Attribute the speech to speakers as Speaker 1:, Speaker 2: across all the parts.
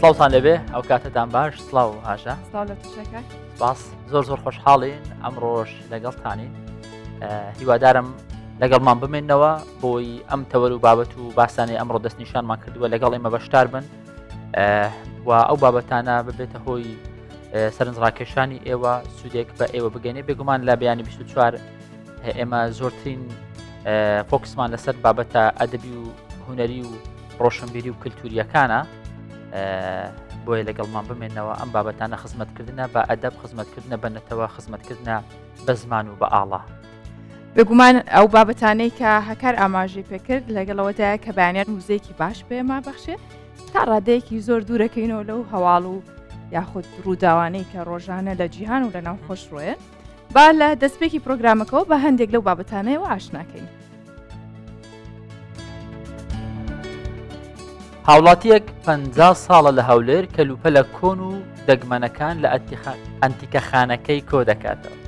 Speaker 1: سڵاوتان لەبێ ئەو کاتەتان باش سڵاو هاژە
Speaker 2: سڵاو لە توشەکە
Speaker 1: سپاس زۆر زۆر خۆشحاڵین ئەمڕۆژ لەگەڵتانین هیوادارم لەگەڵمان بمێنەوە بۆی ئەم تەوەر و بابەت و باسانەی ئەمڕۆ دەستنیشانمان کردووە لەگەڵ ئێمە بەشدار بن و ئەو بابەتانە ببێتە هۆی سەرنجڕاکێشانی ئێوە سوودێک بە ئێوە بگەێنێ بێگومان لە بیانی 24 ئێمە زۆرترین فۆکسمان لەسەر بابەتە ئەدەبی و هوەری و ڕۆشنبیری و کللتوریەکانە بۆیە لەگەڵمان بمێنەوە ئەم بابەتانە خزمەتکردنە بە ئەدەب خزمەتکردنە بە نەتەوە خزمەتکردنە بە زمان و بە ئاڵا.
Speaker 2: بێگومان ئەو بابەتانەی کە هەکار ئاماژەی پێکرد لەگەڵەوەدایە کە بەیانیان وزەیەکی باش پێما بەخشێ تا ڕادەیەکی زۆر دوورەکەینەوە لەو هەواڵ و یاخود ڕووداوانەی کە ڕۆژانە لە جیهان و لە ناو خۆش ڕۆیە با لە دەستپێکی پرۆگرامەکەەوە بە هەندێک لەو بابەتانەیەوە ئاشناکەین.
Speaker 1: هاوڵاتیەک 50 ساڵە لە هەولێر کەلوپەلە کۆن و دەگمەنەکان لە ئەنتیکەخانەکەی کۆ دەکاتەوە.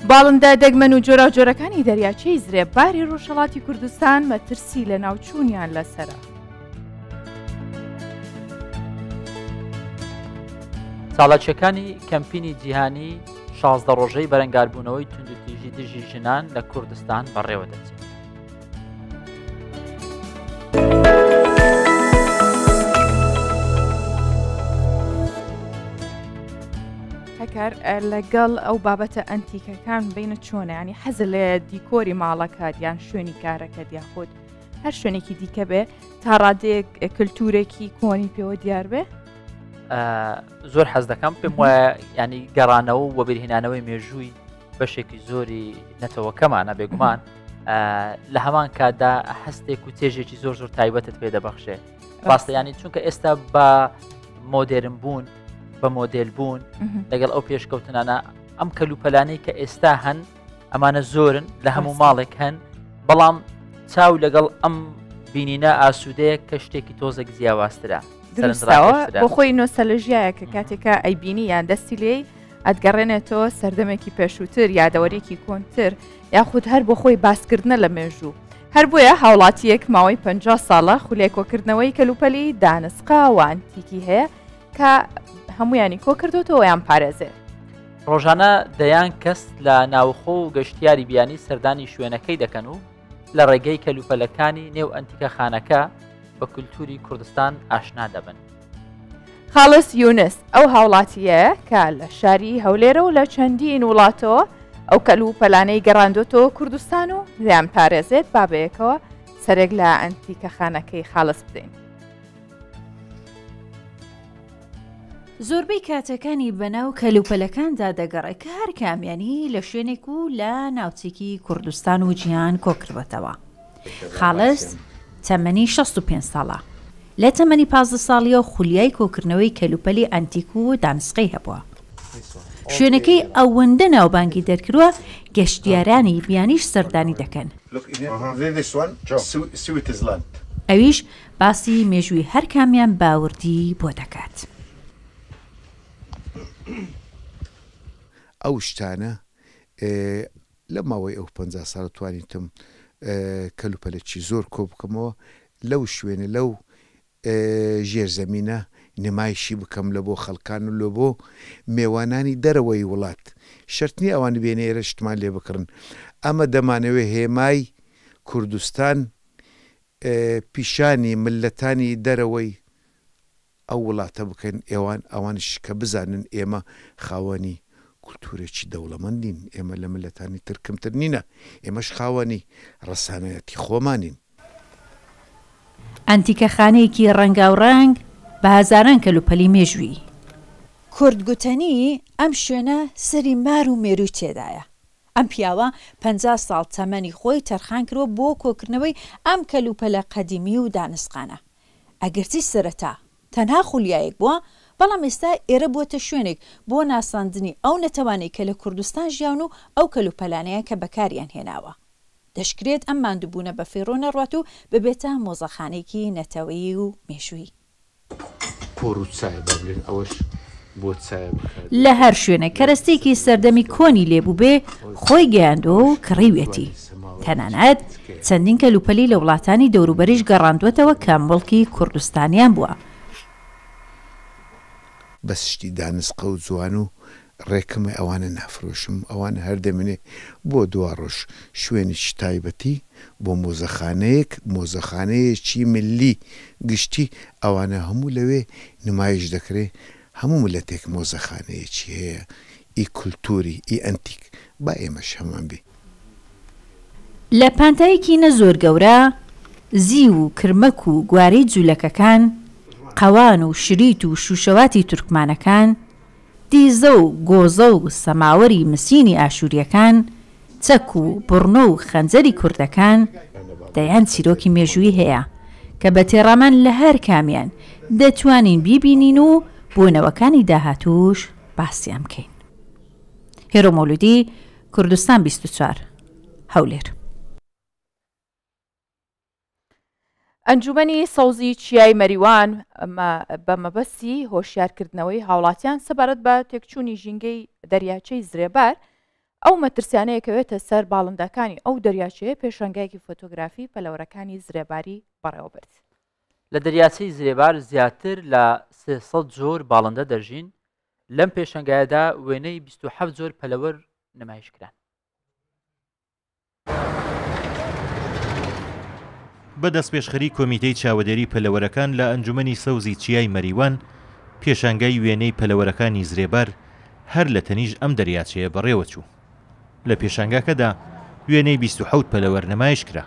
Speaker 2: باڵندە دەگمەن و جۆراوجۆرەکانی دەریاچەی زرێباری ڕۆژهەڵاتی کوردستان مەترسی لەناوچوونیان لەسەرە.
Speaker 1: چالاکیەکانی کەمپینی جیهانی 16 ڕۆژەی بەرەنگاربوونەوەی توندوتیژی دژی ژنان لە کوردستان بەڕێوە دەچێت.
Speaker 2: هەکار لەگەڵ ئەو بابەتە ئەنتیکەکان بینە چۆنە ینی حەز لە دیکۆری ماڵەکەت یان شوێنی کارەکەت یاخود هەر شوێنێکی دیکە بێ تا ڕادەیەک کللتورێکی کۆنی پێوە دیار بێ
Speaker 1: زۆر حەز دەکەم پێم وایە ینی گەڕانەوە و وەبیرهێنانەوەی مێژووی بەشێکی زۆری نەتەوەکەمانە بێگومان لە هەمان کاتدا هەستێک و چێژێکی زۆر زۆر تایبەتت پێ دەبەخشێ ڕاستە ینی چونکە ئێستا بە مۆدێرن بوون بە مۆدێل بوون لەگەڵ ئەو پێشکەوتنانە ئەم کەلوپەلانەی کە ئێستا هەن ئەمانە زۆرن لە هەموو ماڵێک هەن بەڵام چاو لەگەڵ ئەم بینینە ئاسوودەیە کە شتێکی تۆزێک جیاوازترە
Speaker 2: بۆ خۆی نۆسەلژیایە کە کاتێکە ئەیبینی یان دەستی لێی ئەتگەڕێنێتەوە سەردەمێکی پێشووتر، یادەوەریەکی کۆنتر، یاخود هەر بۆ خۆی باسکردنە لە مێژوو. هەر بۆیە هاوڵاتییەک ماوەی 50 ساڵە خولیای کۆکردنەوەی کەلوپەلی دانسقە و ئەنتیکی هەیە کە هەمویانی کۆکردوتەوە یان پارێزێ.
Speaker 1: ڕۆژانە دەیان کەس لە ناوخۆ و گەشتیاری بیانی سەردانی شوێنەکەی دەکەن و لە ڕێگەی کەلوپەلەکانی نێو ئەنتیکەخانەکە بە کولتوری کوردستان ئاشنا دەبن.
Speaker 2: خاڵس یونس ئەو هاوڵاتییەیە کە لە شاری هەولێرە و لە چەندین وڵاتەوە ئەو کەل و پەلانەی گەڕاندۆتەوە کوردستان و دەیان پارێزێت با بەیەکەوە سەرێک لە ئەنتیکەخانەکەی خاڵس بدەین.
Speaker 3: زۆربەی کاتەکانی بەناو کەلوپەلەکاندا دەگەڕێ کە هەر کامیانی لە شوێنێک و لە ناوچێکی کوردستان و جیهان کۆکردوەتەوە. خاڵس تەمەنی 65 ساڵە. لە تەمەنی 15 ساڵیەوە خولیای کۆکردنەوەی کەلوپەلی ئەنتیک و دانسقەی هەبووە. شوێنەکەی ئەوەندە ناوبانگی دەرکردوە گەشتیارانی بیانیش سەردانی دەکەن. ئەویش باسی مێژووی هەر کامیان بە وردی بۆ دەکات.
Speaker 4: ئەو شتانە لە ماوەی ئەو 50 ساڵە توانیتم کەلوپەلێکی زۆر کۆ بکەمەوە لەو شوێنە لەو ژێرزەمینە نمایشی بکەم لە بۆ خەڵکان و لە بۆ مێوانانی دەرەوەی وڵات شەرت نیە ئەوان بێنە ئێرە شتمان لێ بکڕن ئەمە دەمانەوێ هێمای کوردستان پیشانی مللەتانی دەرەوەی ئەو وڵاتە بکەن ئێوان ئەوانیش کە بزانن ئێمە خاوەنی کولتورێکی دەوڵەمەندین ئێمە لە مللەتانی تر کمتر نینە ئێمەش خاوەنی ڕەسانایەتی خۆمانین.
Speaker 3: ئەنتیکەخانەیەکی ڕەنگاوڕەنگ بە هەزاران کەلوپەلی مێژوویی. کورد گوتەنی ئەم شوێنە سەری مار و مێرووی تێدایە. ئەم پیاوە 50 ساڵ تەمەنی خۆی تەرخان کردووە بۆ کۆکردنەوەی ئەم کەلوپەلە قەدیمی و دانسقانە. ئەگەرچی سەرەتا تەنها خولیایەک بووە، بەڵام ئێستا ئێرە بووەتە شوێنێک بۆ ناساندنی ئەو نەتەوانەی کە لە کوردستان ژیاون و ئەو کەلوپەلانەیە کە بەکاریان هێناوە. دەشکرێت ئەم ماندووبوونە بەفیڕۆ نەڕوات و ببێتە مۆزەخانەیەکی نەتەوەیی و مێژوویی.
Speaker 5: قۆر و چایە با بلێن ئەوەش بۆ چایە بەکار
Speaker 3: لە
Speaker 5: دێت
Speaker 3: هەر شوێنێک کەرەستەیەکی سەردەمی کۆنی لێ بووبێ خۆی گەیاندووە و کڕیویەتی. تەنانەت. چەندین کەلوپەلی لە وڵاتانی دەوروبەریش گەڕاندووەتەوە کە موڵکی کوردستانیان بووە.
Speaker 4: بەس شتی دانسقە و جوان و ڕێکم ئەوانە نافرۆشم ئەوانە هەر دەمێنێ بۆ دواڕۆژ شوێنێکی تایبەتی بۆ مۆزەخانەیەک مۆزەخانەیەکی ملی گشتی ئەوانە هەموو لەوێ نمایش دەکرێ هەموو ملەتێک مۆزەخانەیەکی هەیە ئی کولتوری ئی ئەنتیک با ئێمەش هەمان بی.
Speaker 3: لە پانتایەکی نە زۆر گەورە، زیو و کرمەک و گوارەی جولەکەکان، قەوان و شریت و شوشەواتی تورکمانەکان، دیزە و گۆزە و سەماوەری مسینی ئاشوریەکان، چەک و بڕنۆ و خەنجەری کوردەکان، دەیان چیرۆکی مێژوویی هەیە کە بە تێڕامان لە هەر کامیان دەتوانین بیبینین و بۆ نەوەکانی داهاتووش باسیان بکەین. هێرۆ مەولودی، کوردستان 24، هەولێر.
Speaker 2: ئەنجومەنی سەوزی چیای مەریوان بە مەبەستی هۆشیارکردنەوەی هاوڵاتیان سەبارەت بە تێکچوونی ژینگەی دەریاچەی زرێبار، ئەو مەترسیانەیە کەوێتە سەر باڵندەکانی ئەو دەریاچەیە پێشانگایەکی فۆتۆگرافی پەلەوەرەکانی زرێباری بەڕێوەبرد.
Speaker 1: لە دەریاچەی زرێبار زیاتر لە 300 جۆر باڵندە دەژین، لەم پێشەنگایەدا وێنەی 27 جۆر پەلەوەر نمایش کران.
Speaker 6: بە دەستپێشخەری کۆمیتەی چاوەدێری پەلەوەرەکان لە ئەنجومەنی سەوزی چیای مەریوان، پێشانگای وێنەی پەلەوەرەکانی زرێبار هەر لە تەنیشت ئەم دەریاچەیە بەڕێوەچوو. لە پێشانگاکەدا وێنەی 27 پەلەوەر نمایش کرا.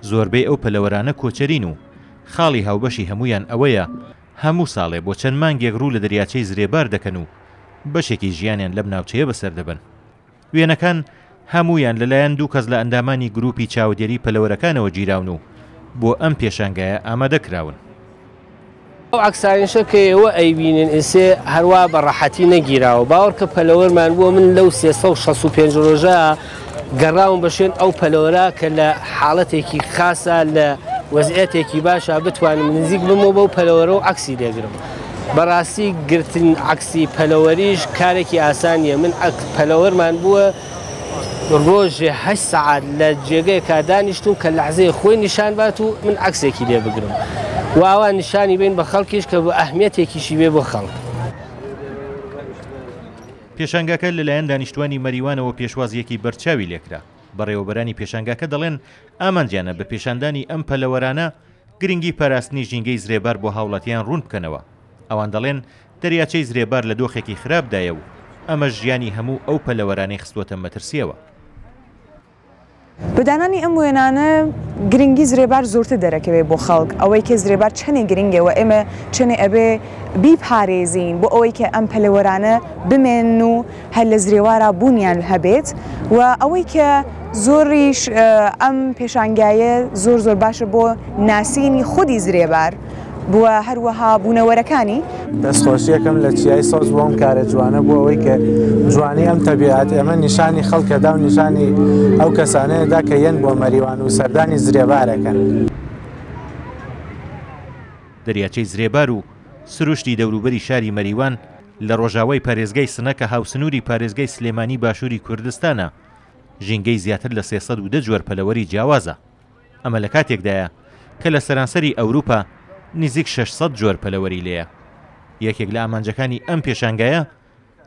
Speaker 6: زۆربەی ئەو پەلەوەرانە کۆچەرین و خاڵی هاوبەشی هەموویان ئەوەیە هەموو ساڵێ بۆ چەند مانگێک ڕوو لە دەریاچەی زرێبار دەکەن و بەشێکی ژیانیان لەم ناوچەیە بەسەر دەبەن. وێنەکان هەموویان لەلایەن دوو کەس لە ئەندامانی گرووپی چاودێری پەلەوەرەکانەوە گیراون و بۆ ئەم پێشانگایە ئامادە کراون.
Speaker 7: ئەو عەکسانەشە کە ئێوە ئەیبینن ئێسێ هەروا بە ڕەحەتی نەگیراوە باوەڕکە پەلەوەرمان بووە من لەو 365 ڕۆژە گەڕاوم بە شوێن ئەو پەلەوەرە کە لە حاڵەتێکی خاسە لە وەزعێتێکی باشە بتوانم نزیک بمەوە بەو پەلەوەرە و عەکسی لێگرم. بەڕاستی گرتن عەکسی پەلەوەریش کارێکی ئاسان نییە من عەک پەلەوەرمان بووە ڕۆژێ هەشت سەعات لە جێگەیەکا دانیشتوم کە لەحزەیە خۆی نیشان بات و من عەکسێکی لێ بگرم و ئاوا نیشانی بین بە خەڵکیش کە بە ئەهمیەتێکیشی بێ بۆ خەڵک.
Speaker 6: پێشانگاکە لەلایەن دانیشتوانی مەریوانەوە پێشوازییەکی بەرچاوی لێکرا. بەڕێوەبەرانی پێشانگاکە دەڵێن، ئامانجیانە بە پێشاندانی ئەم پەلەوەرانە گرنگی پاراستنی ژینگەی زرێبار بۆ هاوڵاتیان ڕوون بکەنەوە. ئەوان دەڵێن، دەریاچەی زرێبار لە دۆخێکی خراپدایە و ئەمەش ژیانی هەموو ئەو پەلەوەرانەی خستووەتە مەترسییەوە.
Speaker 8: بە دانانی ئەم وێنانە گرنگی زرێبار زۆرتر دەرەکەوێ بۆ خەڵک، ئەوەی کە زرێبار چەنێ گرنگە و ئێمە چەنێ ئەبێ بیپارێزین بۆ ئەوەی کە ئەم پەلەوەرانە بمێنن و هەر لە زرێوارا بوونیان هەبێت و ئەوەی کە زۆریش ئەم پێشانگایە زۆر زۆر باشە بۆ ناسینی خودی زرێبار بووە هەروەها بوونەوەرەکانی.
Speaker 9: دەستخۆشیەکەم لە چیای سەوز بۆ ئەم کارە جوانە بۆ ئەوەی کە جوانی ئەم تەبیعەت ئێمە نیشانی خەڵکەدا و نیشانی ئەو کەسانەیەدا کە یەن بۆ مەریوان و سەردانی زرێبارەکەن.
Speaker 6: دەریاچەی زرێبار و سروشتی دەوروبەری شاری مەریوان لە ڕۆژاوای پارێزگای سنە کە هاوسنووری پارێزگای سلێمانی باشووری کوردستانە، ژینگەی زیاتر لە 310 جۆر پەلەوەری جیاوازە. ئەمە لە کاتێکدایە کە لە سەرانسەری ئەوروپا نزیک 600 جۆر پەلەوەری لێیە. یەکێک لە ئامانجەکانی ئەم پێشانگایە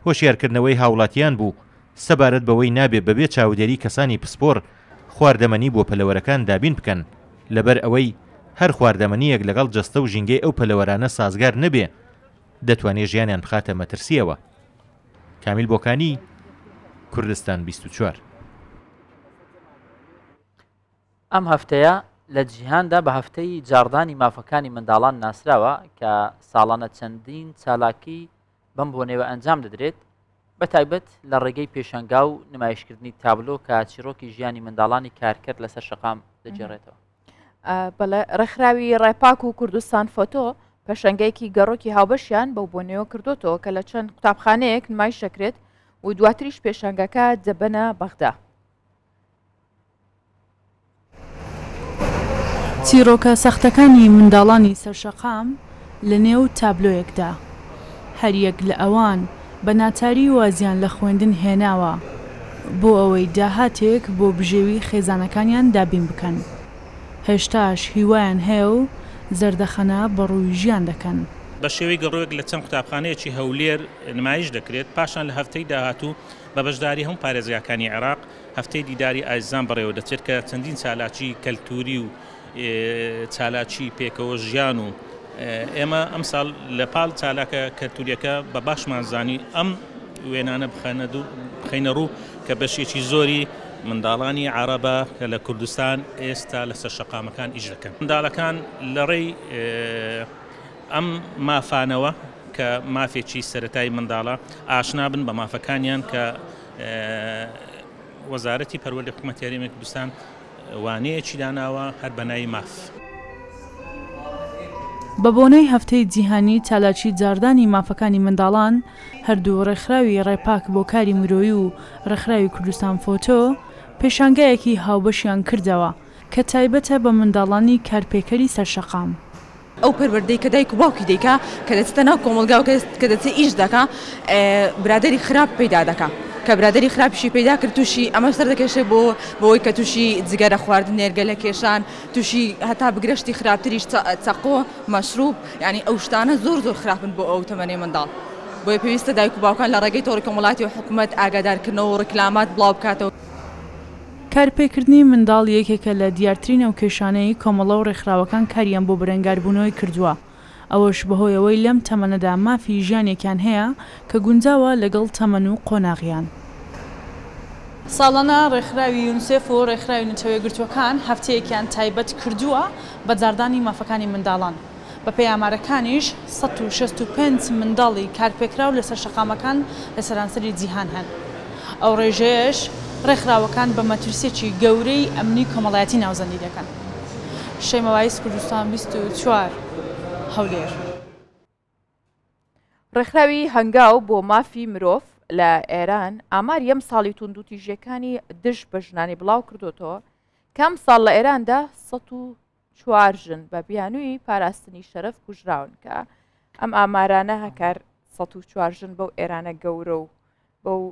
Speaker 6: هۆشیارکردنەوەی هاوڵاتیان بوو سەبارەت بەوەی نابێ بەبێ چاودێری کەسانی پسپۆڕ خواردەمەنی بۆ پەلەوەرەکان دابین بکەن، لەبەر ئەوەی هەر خواردەمەنییەک لەگەڵ جەستە و ژینگەی ئەو پەلەوەرانە سازگار نەبێ دەتوانێ ژیانیان بخاتە مەترسییەوە. کامیل بۆکانی، کوردستان 24.
Speaker 1: ئەم هەفتەیە لە جیهاندا بە هەفتەی جاڕدانی مافەکانی منداڵان ناسراوە کە ساڵانە چەندین چالاکی بەم بۆنەیەوە ئەنجام دەدرێت، بە تایبەت لە ڕێگەی پێشانگا و نمایشکردنی تابلۆ کە چیڕۆکی ژیانی منداڵانی کارکەر لەسەر شەقام دەگێڕێتەوە.
Speaker 2: بەڵێ ڕێکخراوی ڕێپاک و کوردستان فۆتۆ پێشەنگەیەکی گەڕۆکی هاوبەشیان بەو بۆنەیەوە کردوتەوە کە لە چەند قوتابخانەیەک نمایش دەکرێت و دواتریش پێشانگەکە دەبەنە بەغدا.
Speaker 10: چیڕۆکە سەختەکانی منداڵانی سەرشەقام لە نێو تابلۆیەکدا، هەر یەک لە ئەوان بە ناچاری وازیان لە خوێندن هێناوە بۆ ئەوەی داهاتێک بۆ بژێوی خێزانەکانیان دابین بکەن. هێشتاش هیوایان هەیە و زەردەخەنە بە ڕووی ژیان دەکەن.
Speaker 11: بە شێوەی گەڕۆک لە چەند قوتابخانەیەکی هەولێر نمایش دەکرێت، پاشان لە هەفتەی داهاتوو بە بەشداری هەموو پارێزگاکانی عێراق هەفتەی دیداری ئازیزان بەڕێوەدەچێت کە چەندین چالاکی کەلتووری و چالاکی پێکەوە ژیان و ئێمە ئەمساڵ لە پاڵ چالاکە کەلتوریەکە بە باشمان زانی ئەم وێنانە بخەینە ڕوو کە بەشێکی زۆری منداڵانی عەرەبە کە لە کوردستان ئێستا لەسەر شەقامەکان ئیش دەکەن. منداڵەکان لەڕێی ئەم مافانەوە کە مافێکی سەرەتایی منداڵە ئاشنا بن بە مافەکانیان کە وەزارەتی پەروەردەی حکوومەتی هەرێمی کوردستان وانەیەکی داناوە هەر بە ناوی ماف.
Speaker 10: بە بۆنەی هەفتەی جیهانی چالاکی جاڕدانی مافەکانی منداڵان، هەردوو ڕێکخراوی ڕێپاک بۆ کاری مرۆیی و ڕێکخراوی کوردستان فۆتۆ پێشانگایەکی هاوبەشیان کردەوە کە تایبەتە بە منداڵانی کارپێکەری سەر شەقام.
Speaker 12: ئەو پەروەردەی کە دایک و باوکی دەیکا کە دەچێتە ناو کۆمەڵگا و کە دەچێ ئیش دەکا برادەری خراپ پەیدا دەکا کە برادەری خراپیشی پەیدا کرد تووشی ئەمە سەر دەکێشێ بۆ بۆی کە تووشی جگەرە خواردن نێرگەلە کێشان تووشی هەتا بگرە شتی خراپتریش چەقۆ مەشروب یعنی ئەو شتانە زۆر زۆر خراپن بۆ ئەو تەمەنەی منداڵ بۆیە پێویستە دایک و باوکان لە ڕێگەی تۆڕی کۆمەڵاتی و حکومەت ئاگادارکردنەوە و ڕیکلامات بڵاو بکاتەوە.
Speaker 10: کارپێکردنی منداڵ یەکێکە لە دیارترین ئەو کێشانەی کۆمەڵە و ڕێکخراوەکان کاریان بۆ بەرەنگاربوونەوەی کردووە، ئەوەش بەهۆی ئەوەی لەم تەمەنەدا مافی ژیانێکیان هەیە کە گونجاوە لەگەڵ تەمەن و قۆناغیان. ساڵانە ڕێکخراوی یونسێف و ڕێکخراوی نەتەوەیەکگرتووەکان هەفتەیەکیان تایبەت کردووە بە جاڕدانی مافەکانی منداڵان. بەپێی ئامارەکانیش 165 منداڵی کارپێکراو لەسەر شەقامەکان لە سەرانسەری جیهان هەن. ئەو ڕێژەیەش ڕێکخراوەکان بە مەترسییەکی گەورەی ئەمنی کۆمەڵایەتی ناوزەندی دەکەن. شەیما وایس کوردستان 24، هەولێر.
Speaker 2: ڕێکخراوی هەنگاو بۆ مافی مرۆڤ لە ئێران ئاماری ئەمساڵی توندوتیژیەکانی دژ بە ژنانی بڵاو کردوتەوە کە ئەمساڵ لە ئێراندا 104 ژن بە بیانووی پاراستنی شەرەف کوژراون کە ئەم ئامارانە هەکار 104 ژن بەو ئێرانە گەورە و بەو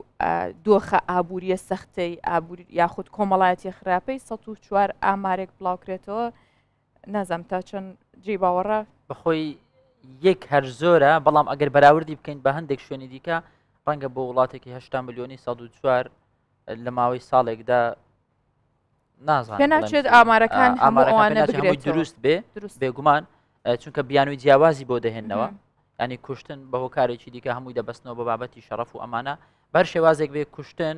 Speaker 2: دۆخە ئابووریە سەختەی ئابووری یاخود کۆمەڵایەتی خراپەی 104 ئامارێک بڵاوکرێتەوە نازانم تا چەند جێی باوەڕە.
Speaker 1: بەخۆی یەک هەر زۆرە بەڵام ئەگەر بەراوردی بکەین بە هەندێک شوێنی دیکە ڕەنگە بۆ وڵاتێکی هشتا ملیۆنی 104 لە ماوەی ساڵێکدا نازانم
Speaker 2: پێ ناچێت ئامارەکان ئامارەکان
Speaker 1: دروست بێ دروست بێگومان چونکە بیانوی جیاوازی بۆ دەهێنەوە ینی کوشتن بە هۆکارێکی دیکە هەمووی دەبستنەوە بە بابەتی شەڕەف و ئەمانە بەر شێوازێک بێ کوشتن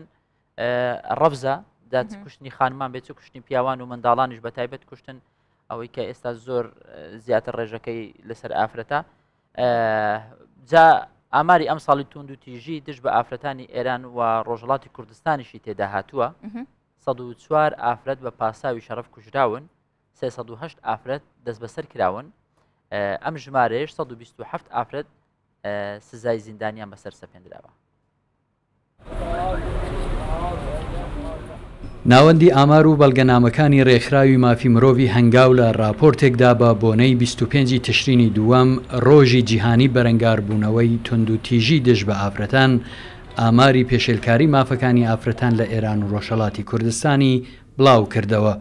Speaker 1: ڕەفزە دا چ کوشتنی خانمان بێت چ کوشتنی پیاوان و منداڵانیش بە تایبەت کوشتن ئەوەی کە ئێستا زۆر زیاتر ڕێژەکەی لەسەر ئافرەتە جا ئاماری ئەم ساڵی توند و تیژی دژ بە ئافرەتانی ئێران و ڕۆژهڵاتی کوردستانیشی تێدا هاتووە 104 ئافرەت بە پاساوی شەرەف کوژراون 308 ئافرەت دەستبەسەر کراون ئەم ژمارەیەش 127 ئافرەت سزای زیندانیان بەسەر سەپێندراوە.
Speaker 13: ناوەندی ئامار و بەڵگەنامەکانی رێکخراوی مافی مرۆڤی هەنگاو لە راپۆرتێکدا بە بۆنەی 25 ی تشرینی دووەم رۆژی جیهانی بەرەنگاربوونەوەی توندوتیژی دژ بە ئافرەتان ئاماری پێشێلکاری مافەکانی ئافرەتان لە ئێران و رۆژهەڵاتی کوردستانی بڵاو کردەوە.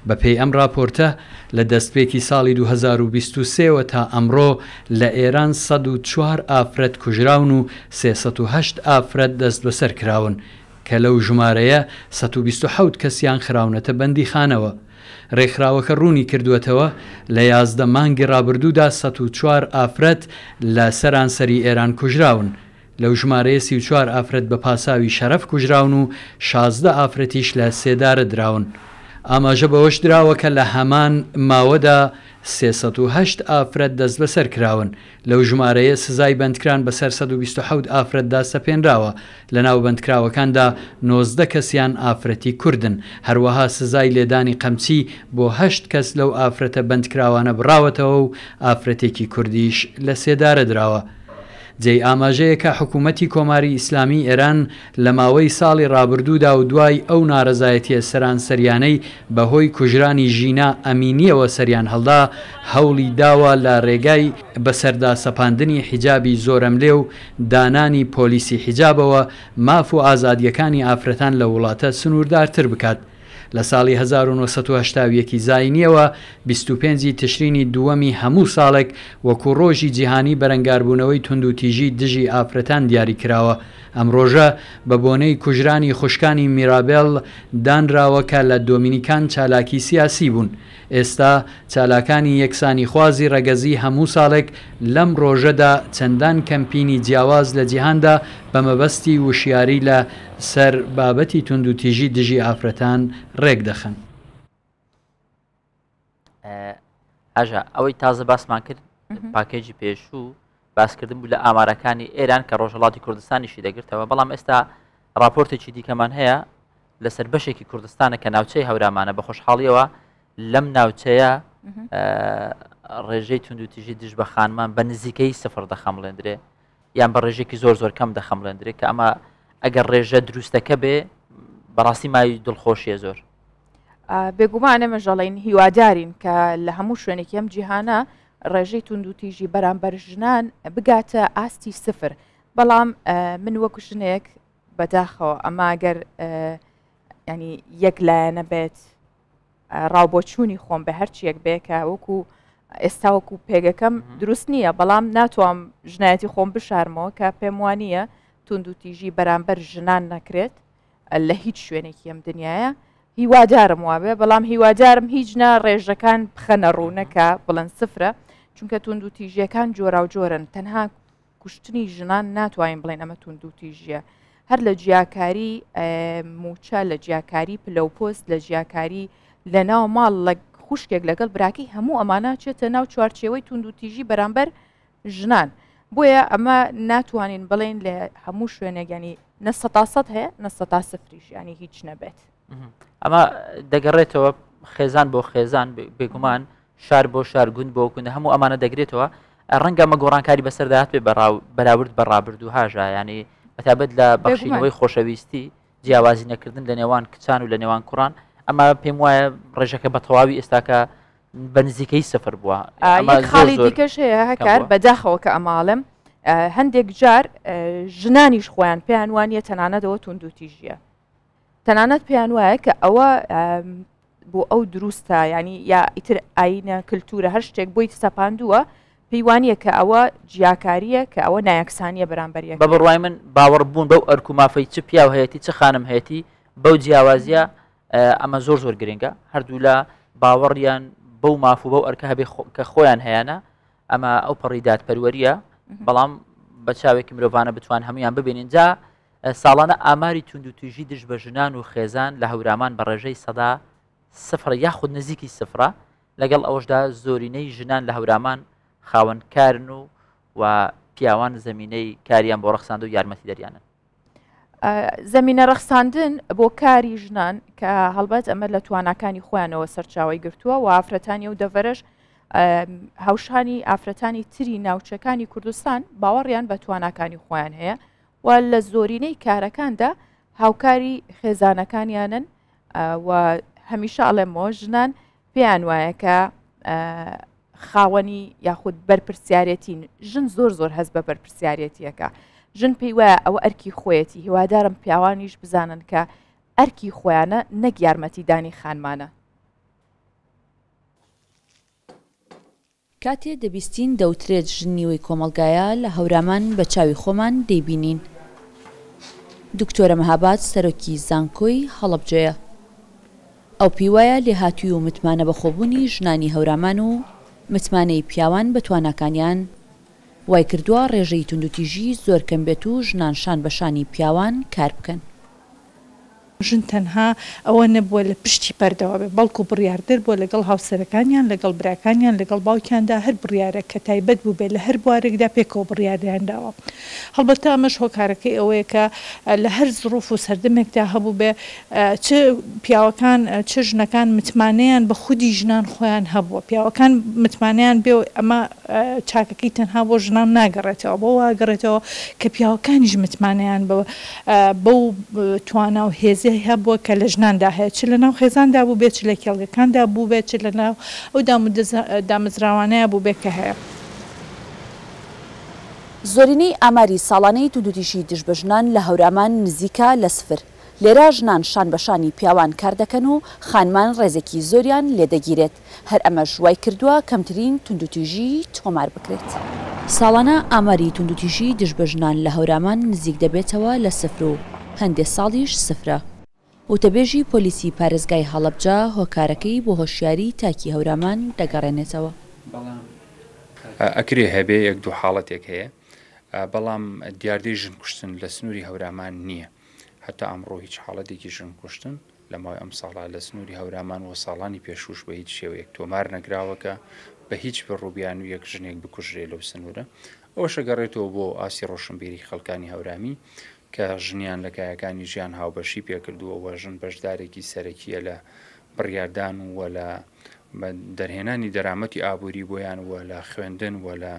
Speaker 13: بە پێی ئەم ڕاپۆرتە، لە دەستپێکی ساڵی 2023 وە تا ئەمڕۆ لە ئێران 104 ئافرەت کوژراون و 308 ئافرەت دەستبەسەر کراون، کە لەو ژمارەیە 127 کەسیان خراونەتە بەندیخانەوە. ڕێکخراوەکە ڕوونی کردووەتەوە، لە 11 مانگی ڕابردوودا 104 ئافرەت لە سەرانسەری ئێران کوژراون، لەو ژمارەیە 34 ئافرەت بە پاساوی شەرەف کوژراون و 16 ئافرەتیش لە سێدارە دراون. ئاماژە بەوەش دراوە کە لە هەمان ماوەدا 308 ئافرەت دەستبەسەر کراون. لەو ژمارەیە سزای بەندکران بەسەر 127 ئافرەتدا سەپێنراوە، لەناو بەندکراوەکاندا 19 کەسیان ئافرەتی کوردن. هەروەها سزای لێدانی قەمچی بۆ هەشت کەس لەو ئافرەتە بەندکراوانە بڕاوەتەوە و ئافرەتێکی کوردیش لە سێدارە دراوە. جێی ئاماژەیە کە حکوومەتی کۆماری ئیسلامیی ئێران لە ماوەی ساڵی ڕابردوودا و دوای ئەو نارەزایەتییە سەرانسەریانەی بە هۆی کوژرانی ژینا ئەمینییەوە سەریان هەڵدا، هەوڵی داوە لە ڕێگای بەسەردا سەپاندنی حیجابی زۆرەملێ و دانانی پۆلیسی حیجابەوە ماف و ئازادییەکانی ئافرەتان لە وڵاتە سنووردارتر بکات. لە ساڵی 1981 ی زاینییەوە 25 ی تشرینی دووەمی هەموو ساڵێک وەکوو ڕۆژی جیهانی بەرەنگاربوونەوەی توندوتیژی دژی ئافرەتان دیاری کراوە. ئەم ڕۆژە بە بۆنەی کوژرانی خوشکانی میرابێڵ دانراوە کە لە دۆمینیکان چالاکی سیاسی بوون. ئێستا چالاکانی یەکسانیخوازی ڕەگەزی هەموو ساڵێک لەم ڕۆژەدا چەندان کەمپینی جیاواز لە جیهاندا بە مەبەستی وشیاری لە سەر بابەتی توندوتیژی دژی ئافرەتان ڕێک دەخەن.
Speaker 1: ئاژا ئەوەی تازە باسمان کرد پاکێجی پێشوو باسکردن بوو لە ئامارەکانی ئێران کە ڕۆژهڵاتی کوردستانیشی دەگرتەوە بەڵام ئێستا راپۆرتێکی دیکەمان هەیە لەسەر بەشێکی کوردستانە کە ناوچەی هەورامانە بە خۆشحاڵیەوە لەم ناوچەیە ڕێژەی توندوتیژی دژ بە خانمان بە نزیکەی سفر دەخەمڵێندرێ یان بە ڕێژێکی زۆر زۆر کەم دەخەمڵێندرێ کە ئەمە ئەگەر ڕێژە دروستەکە بێ بەڕاستی مای دڵخۆشیە زۆر
Speaker 2: بێگومان ئێمەش دەڵێین هیوادارین کە لە هەموو شوێنێکی ئەم جیهانە ڕێژەی توندوتیژی بەرامبەر ژنان بگاتە ئاستی سفر بەڵام من وەکو ژنێک بەداخەوە ئەمە گەر ینی یەک لایەنە بێت ڕاوبۆچوونی خۆم بە هەرچیەک بێ کە وەکو ئێستا وەکو پێگەکەم دروست نییە بەڵام ناتوام ژنایەتی خۆم بشارمەوە کە پێم وانە توندوتیژی بەرامبەر ژنان نەکرێت لە هیچ شوێنێکی ئەم دنیاە هیوادارم وابێ بەڵام هیوادارم هیچ نا ڕێژەکان بخەنە ڕوو نەکا بڵێن سفرە چونکە توندوتیژیەکان جۆراوجۆرن تەنها کوشتنی ژنان ناتوانین بڵێن ئەمە توندوتیژیە هەر لە جیاکاری موچە لە جیاکاری پلە و پۆست لە جیاکاری لە ناو ماڵ لە خوشکێک لەگەڵ براکەی هەموو ئەمانە چێتە ناو چوارچێوەی توندوتیژی بەرامبەر ژنان بۆیە ئەمە ناتوانین بڵێن لە هەموو شوێنێک ینی نە سەتا سەد هەیە نە سەتا سفریش ینی هیچ نەبێت.
Speaker 1: ئەمە دەگەڕێتەوە خێزان بۆ خێزان بێگومان شار بۆ شار گوند بۆ گوند هەموو ئەمانە دەگرێتەوە ڕەنگە ئەمە گۆڕانکاری بەسەرداهات بێ بەراورد بە ڕابردوو هاژا ینی بەتابەت لە بەخشینەوەی خۆشەویستی جیاوازی نەکردن لە نێوان کچان و لە نێوان کوڕان ئەمە پێم وایە ڕێژەکە بە تەواوی ئێستاکە بە نزیکەی سفر بووە
Speaker 2: خاڵی دیکەش هەیە هەکار بەداخەوە کە ئەماڵم هەندێک جار ژنانیش خۆیان پێیان وانە تەنانەتەوە توندوتیژیە تەنانەت پێیان وایە کە ئەوە بۆ ئەو دروستە ینی یا ئیتر ئاینە کللتورە هەر شتێک بۆی سەپاندووە پێیوانە کە ئەوە جیاکاریە کە ئەوە نایەکسانیە بەرامبەریە
Speaker 1: بە بڕوای من باوەڕ بوون بەو ئەرک و مافەی چ پیاو هەیەی چ خانم هەیەی بەو جیاوازیە ئەمە زۆر زۆر گرنگە هەردوولا باوەڕیان بەو ماف و بەو ئەرکە هەبێ کە خۆیان هەیەە ئەمە ئەو پەڕی دادپەروەریە بەڵام بە چاوێکی مرۆڤانە بتوان هەمویان ببینین جا ساڵانە ئاماری توندوتیژی دژ بە ژنان و خێزان لە هەورامان بە ڕێژەی سەدا سفر یاخود نزیکی سفرە لەگەڵ ئەوەشدا زۆرینەی ژنان لە هەورامان خاوەن کارن و و پیاوان زەمینەی کاریان بۆ ڕەخساند و یارمەتی دەریانن.
Speaker 2: زەمینە ڕەخساندن بۆ کاری ژنان کە هەڵبەت ئەمە لە تواناکانی خۆیانەوە سەرچاوەی گرتووە و ئافرەتانی و دەڤەرەش هاوشانی ئافرەتانی تری ناوچەکانی کوردستان باوەڕیان بە تواناکانی خۆیان هەیە و لە زۆرینەی کارەکاندا هاوکاری خێزانەکانیانن و هەمیشە ئەڵێمەوە ژنان پێیان وایە کە خاوەنی یاخود بەرپرسیارەتین ژن زۆر زۆر هەست بە بەرپرسیارەتیەکە ژن پێی وایە ئەوە ئەرکی خۆیەتی هیوادارم پیاوانیش بزانن کە ئەرکی خۆیانە نەک یارمەتیدانی خانمانە.
Speaker 3: کاتێ دەبیستین دەوترێت ژن نیوەی کۆمەڵگایە، لە هەورامان بە چاوی خۆمان دەیبینین. دکتۆرە مەهاباد سەرۆکی زانکۆی هەڵەبجەیە. ئەو پێیوایە لێهاتووی و متمانە بەخۆبوونی ژنانی هەورامان و متمانەی پیاوان بە تواناکانیان وایکردووە ڕێژەی توندوتیژی زۆر کەم بێت و ژنان شان بە شانی پیاوان کار بکەن.
Speaker 14: ژن تەنها ئەوە نەبووە لە پشتی پەردەوە بێت، بەڵکو بڕیاردەر بووە لەگەڵ هاوسەرەکانیان، لەگەڵ براکانیان، لەگەڵ باوکیاندا هەر بڕیارێک کە تایبەت بووبێت لە هەر بوارێکدا پێکەوە بڕیاریان داوە. هەڵبەتە ئەمەش هۆکارەکەی ئەوەیە کە لە هەر زڕوف و سەردەمێکدا هەبووبێ چ پیاوەکان چ ژنەکان متمانەیان بە خودی ژنان خۆیان هەبووە، پیاوەکان متمانەیان بێ ئەمە چاکەکەی تەنها بۆ ژنان ناگەڕێتەوە، بۆ وا ئەگەڕێتەوە کە پیاوەکانیش متمانەیان بە بەو توانا و هێزەی هەبووە کە لە ژناندا هەیە، چ لەناو خێزاندا بووبێت، چ لە کێڵگەکاندا بووبێت، چ لەناو ئەو دامەزراوانەیا بووبێت کە هەیە.
Speaker 3: زۆرینەی ئاماری ساڵانەی توندوتیژی دژ بە ژنان لە هەورامان نزیکە لە سفر. لێرە ژنان شان بە شانی پیاوان کار دەکەن و خانمان ڕێزێکی زۆریان لێ دەگیرێت، هەر ئەمەش وای کردووە کەمترین توندوتیژی تۆمار بکرێت. ساڵانە ئاماری توندوتیژی دژ بە ژنان لە هەورامان نزیک دەبێتەوە لە سفر و هەندێ ساڵیش سفرە. وتەبێژی پۆلیسی پارێزگای هەڵەبجە هۆکارەکەی بۆ هۆشیاری تاکی هەورامان دەگەڕێنێتەوە.
Speaker 15: ئەکرێ هەبێ یەک دوو حاڵەتێک هەیە بەڵام دیاردەی ژن کوشتن لە سنووری هەورامان نییە هەتا ئەمڕۆ هیچ حاڵەتێکی ژن کوشتن لە ماوەی ئەم ساڵە لە سنووری هەورامان و ساڵانی پێشووش بە هیچ شێوەیەک تۆمار نەکراوە کە بە هیچ بڕوبیانوویەک ژنێک بکوژرێ لەو سنوورە ئەوەشە گەڕێتەوە بۆ ئاستی ڕۆشنبیری خەڵکانی هەورامی کە ژنیان لە کایەکانی ژیان هاوبەشی پێکردووە و ژن بەشدارێکی سەرەکییە لە بڕیاردان و لە دەرهێنانی دەرامەتی ئابووری بۆیان و لە خوێندن و لە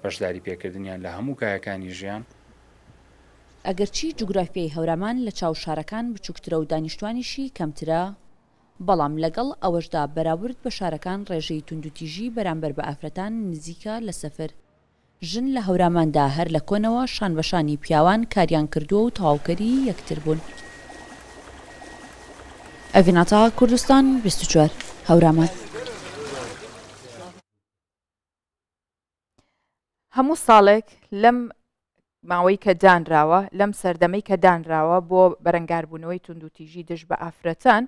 Speaker 15: بەشداری پێکردنیان لە هەموو کایەکانی ژیان.
Speaker 3: ئەگەرچی جوگرافیای هەورامان لە چاو شارەکان بچووکترە و دانیشتوانیشی کەمترە، بەڵام لەگەڵ ئەوەشدا بەراورد بە شارەکان ڕێژەی توندوتیژی بەرامبەر بە ئافرەتان نزیکە لە سفر. ژن لە هەوراماندا هەر لە کۆنەوە شان بە شانی پیاوان کاریان کردووە و تەواوکەری یەکتر بوون. ئەڤین عەتا، کوردستان 24، هەورامان.
Speaker 2: هەموو ساڵێک لەم ماوەی کە دانراوە، لەم سەردەمەی کە دانراوە بۆ بەرەنگاربوونەوەی توندوتیژی دژ بە ئافرەتان،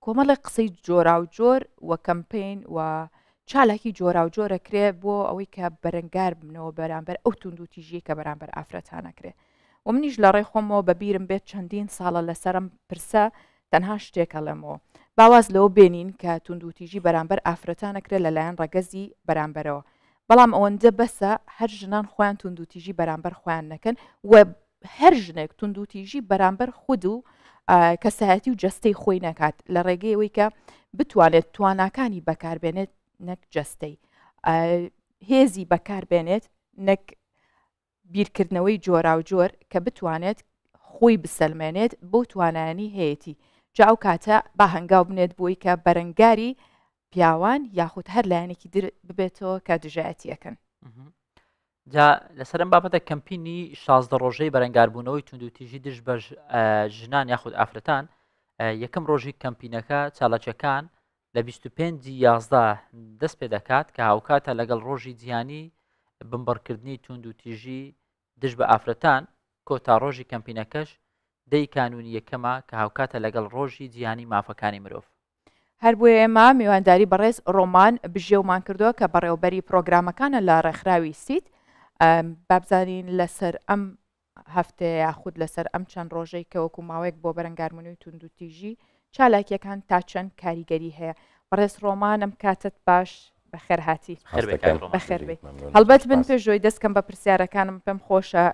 Speaker 2: کۆمەڵێک قسەی جۆراوجۆر و کەمپین و چالاکی جۆراوجۆر ئەکرێ بۆ ئەوەی کە بەرەنگار ببنەوە بەرامبەر ئەو توندوتیژیەی کە بەرامبەر ئافرەتان ئەکرێ. و منیش لە ڕێی خۆمەوە بە بیرم بێت چەندین ساڵە لەسەر ئەم پرسە تەنها شتێک ئەڵێمەوە، با واز لەوە بێنین کە توندوتیژی بەرامبەر ئافرەتان ئەکرێ لەلایەن ڕەگەزی بەرامبەرەوە، بەڵام ئەوەندە بەسە هەر ژنان خۆیان توندوتیژی بەرامبەر خۆیان نەکەن و هەر ژنێک توندوتیژی بەرامبەر خود و کەسایەتی و جەستەی خۆی نەکات لە ڕێگەی ئەوەی کە بتوانێت تواناکانی بەکاربێنێت نەک جەستەی هێزی بەکاربێنێت نەک بیرکردنەوەی جۆراوجۆر کە بتوانێت خۆی بسەلمێنێت بەو توانایانەی هەیەتی، جا ئەو کاتە با هەنگاو بنێت بۆی کە بەرەنگاری پیاوان یاخود هەر لایەنێکی در ببێتەوە کە دژایەتی ئەکەن.
Speaker 1: جا لەسەر ئەم بابەتە کەمپینی 16 ڕۆژەی بەرەنگاربوونەوەی توندوتیژی دژ بە ژنان یاخود ئافرەتان یەکەم ڕۆژی کەمپینەکە چالاکیەکان لە 25 یازدە دەست پێ دەکات کە هاوکاتە لەگەڵ ڕۆژی جیهانی بنبڕکردنی توندوتیژی دژ بە ئافرەتان، کۆتا ڕۆژی کەمپینەکەش دە ی کانوونی یەکەمە کە هاوکاتە لەگەڵ ڕۆژی جیهانی مافەکانی مرۆڤ.
Speaker 2: هەر بۆیە ئێمە میوانداری بەڕێز ڕۆمان بژێومان کردووە کە بەڕێوەبەری پڕۆگرامەکانە لە ڕێکخراوی سیت، با بزانین لەسەر ئەم هەفتەیە یاخود لەسەر ئەم چەند ڕۆژەی کە وەکو ماوەیەک بۆ بەرەنگاربوونەوەی توندوتیژی چالاکیەکان تا چەند کاریگەری هەیە بەڕێز ڕۆمان ئەم کاتت باش بەخێرهاتی بەخێر بێی هەڵبەت من پێش ئەوەی دەست کەم بە پرسیارەکانم پێم خۆشە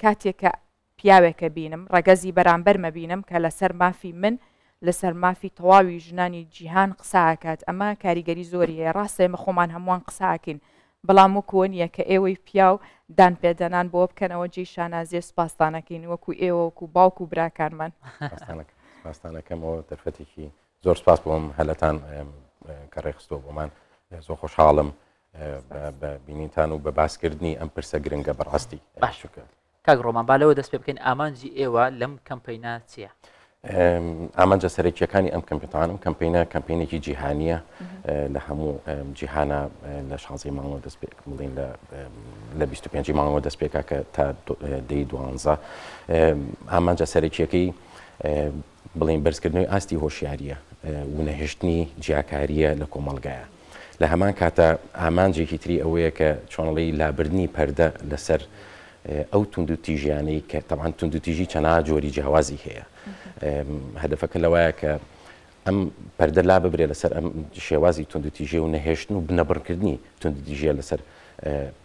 Speaker 2: کاتێک کە پیاوێکە بینم ڕەگەزی بەرامبەرمە بینم کە لەسەر مافی من لەسەر مافی تەواوی ژنانی جیهان قسە ئەکات ئەمە کاریگەری زۆری هەیە ڕاستە ئێمە خۆمان هەمووان قسە ئەکەین بەڵام وەکو وە نییە کە ئێوەی پیاو دان پێدەنان بەوە بکەنەوە جێی شانازیە سوپاستان ئەکەین وەکو ئێوە وەکو باوک و براکانمان.
Speaker 16: سوپاستان ئەکەم ئەوە دەرفەتێکی زۆر سوپاس بۆ ئەم هەلەتان کە ڕێکخستووە بۆمان زۆر خۆشحاڵم بە بینینتان و بە باسکردنی ئەم پرسە گرنگە بەڕاستی
Speaker 1: باشە کاک ڕۆمان با لەوە دەست پێ بکەین ئامانجی ئێوە لەم کەمپەینە چییە؟
Speaker 16: ئامانجە سەرەکیەکانی ئەم کەمپیتان ئەم کەمپینە کەمپینێکی جیهانیە لە هەموو جیهانە لە شانزەی مانگەوە دەست پێ بڵین لە لە 25 مانگەوە دەست پێکا کە تا دەی دوانزە ئامانجە سەرەکیەکەی بڵێین بەرزکردنەوەی ئاستی هۆشیارییە و نەهێشتنی جیاکارییە لە کۆمەڵگایە. لە هەمان کاتا ئامانجێکی تری ئەوەیە کە چۆنڵی لابردنی پەردە لەسەر ئەو توندوتیژیانەی کە تەبعەن توندوتیژی چەناها جۆری جیاوازی هەیە. هەدەفەکە لەوایە کە ئەم پەردە لا ببرێ لەسەر ئەم شێوازی توندوتیژی و نەهێشتن و بنەبڕکردنی توندوتیژیە لەسەر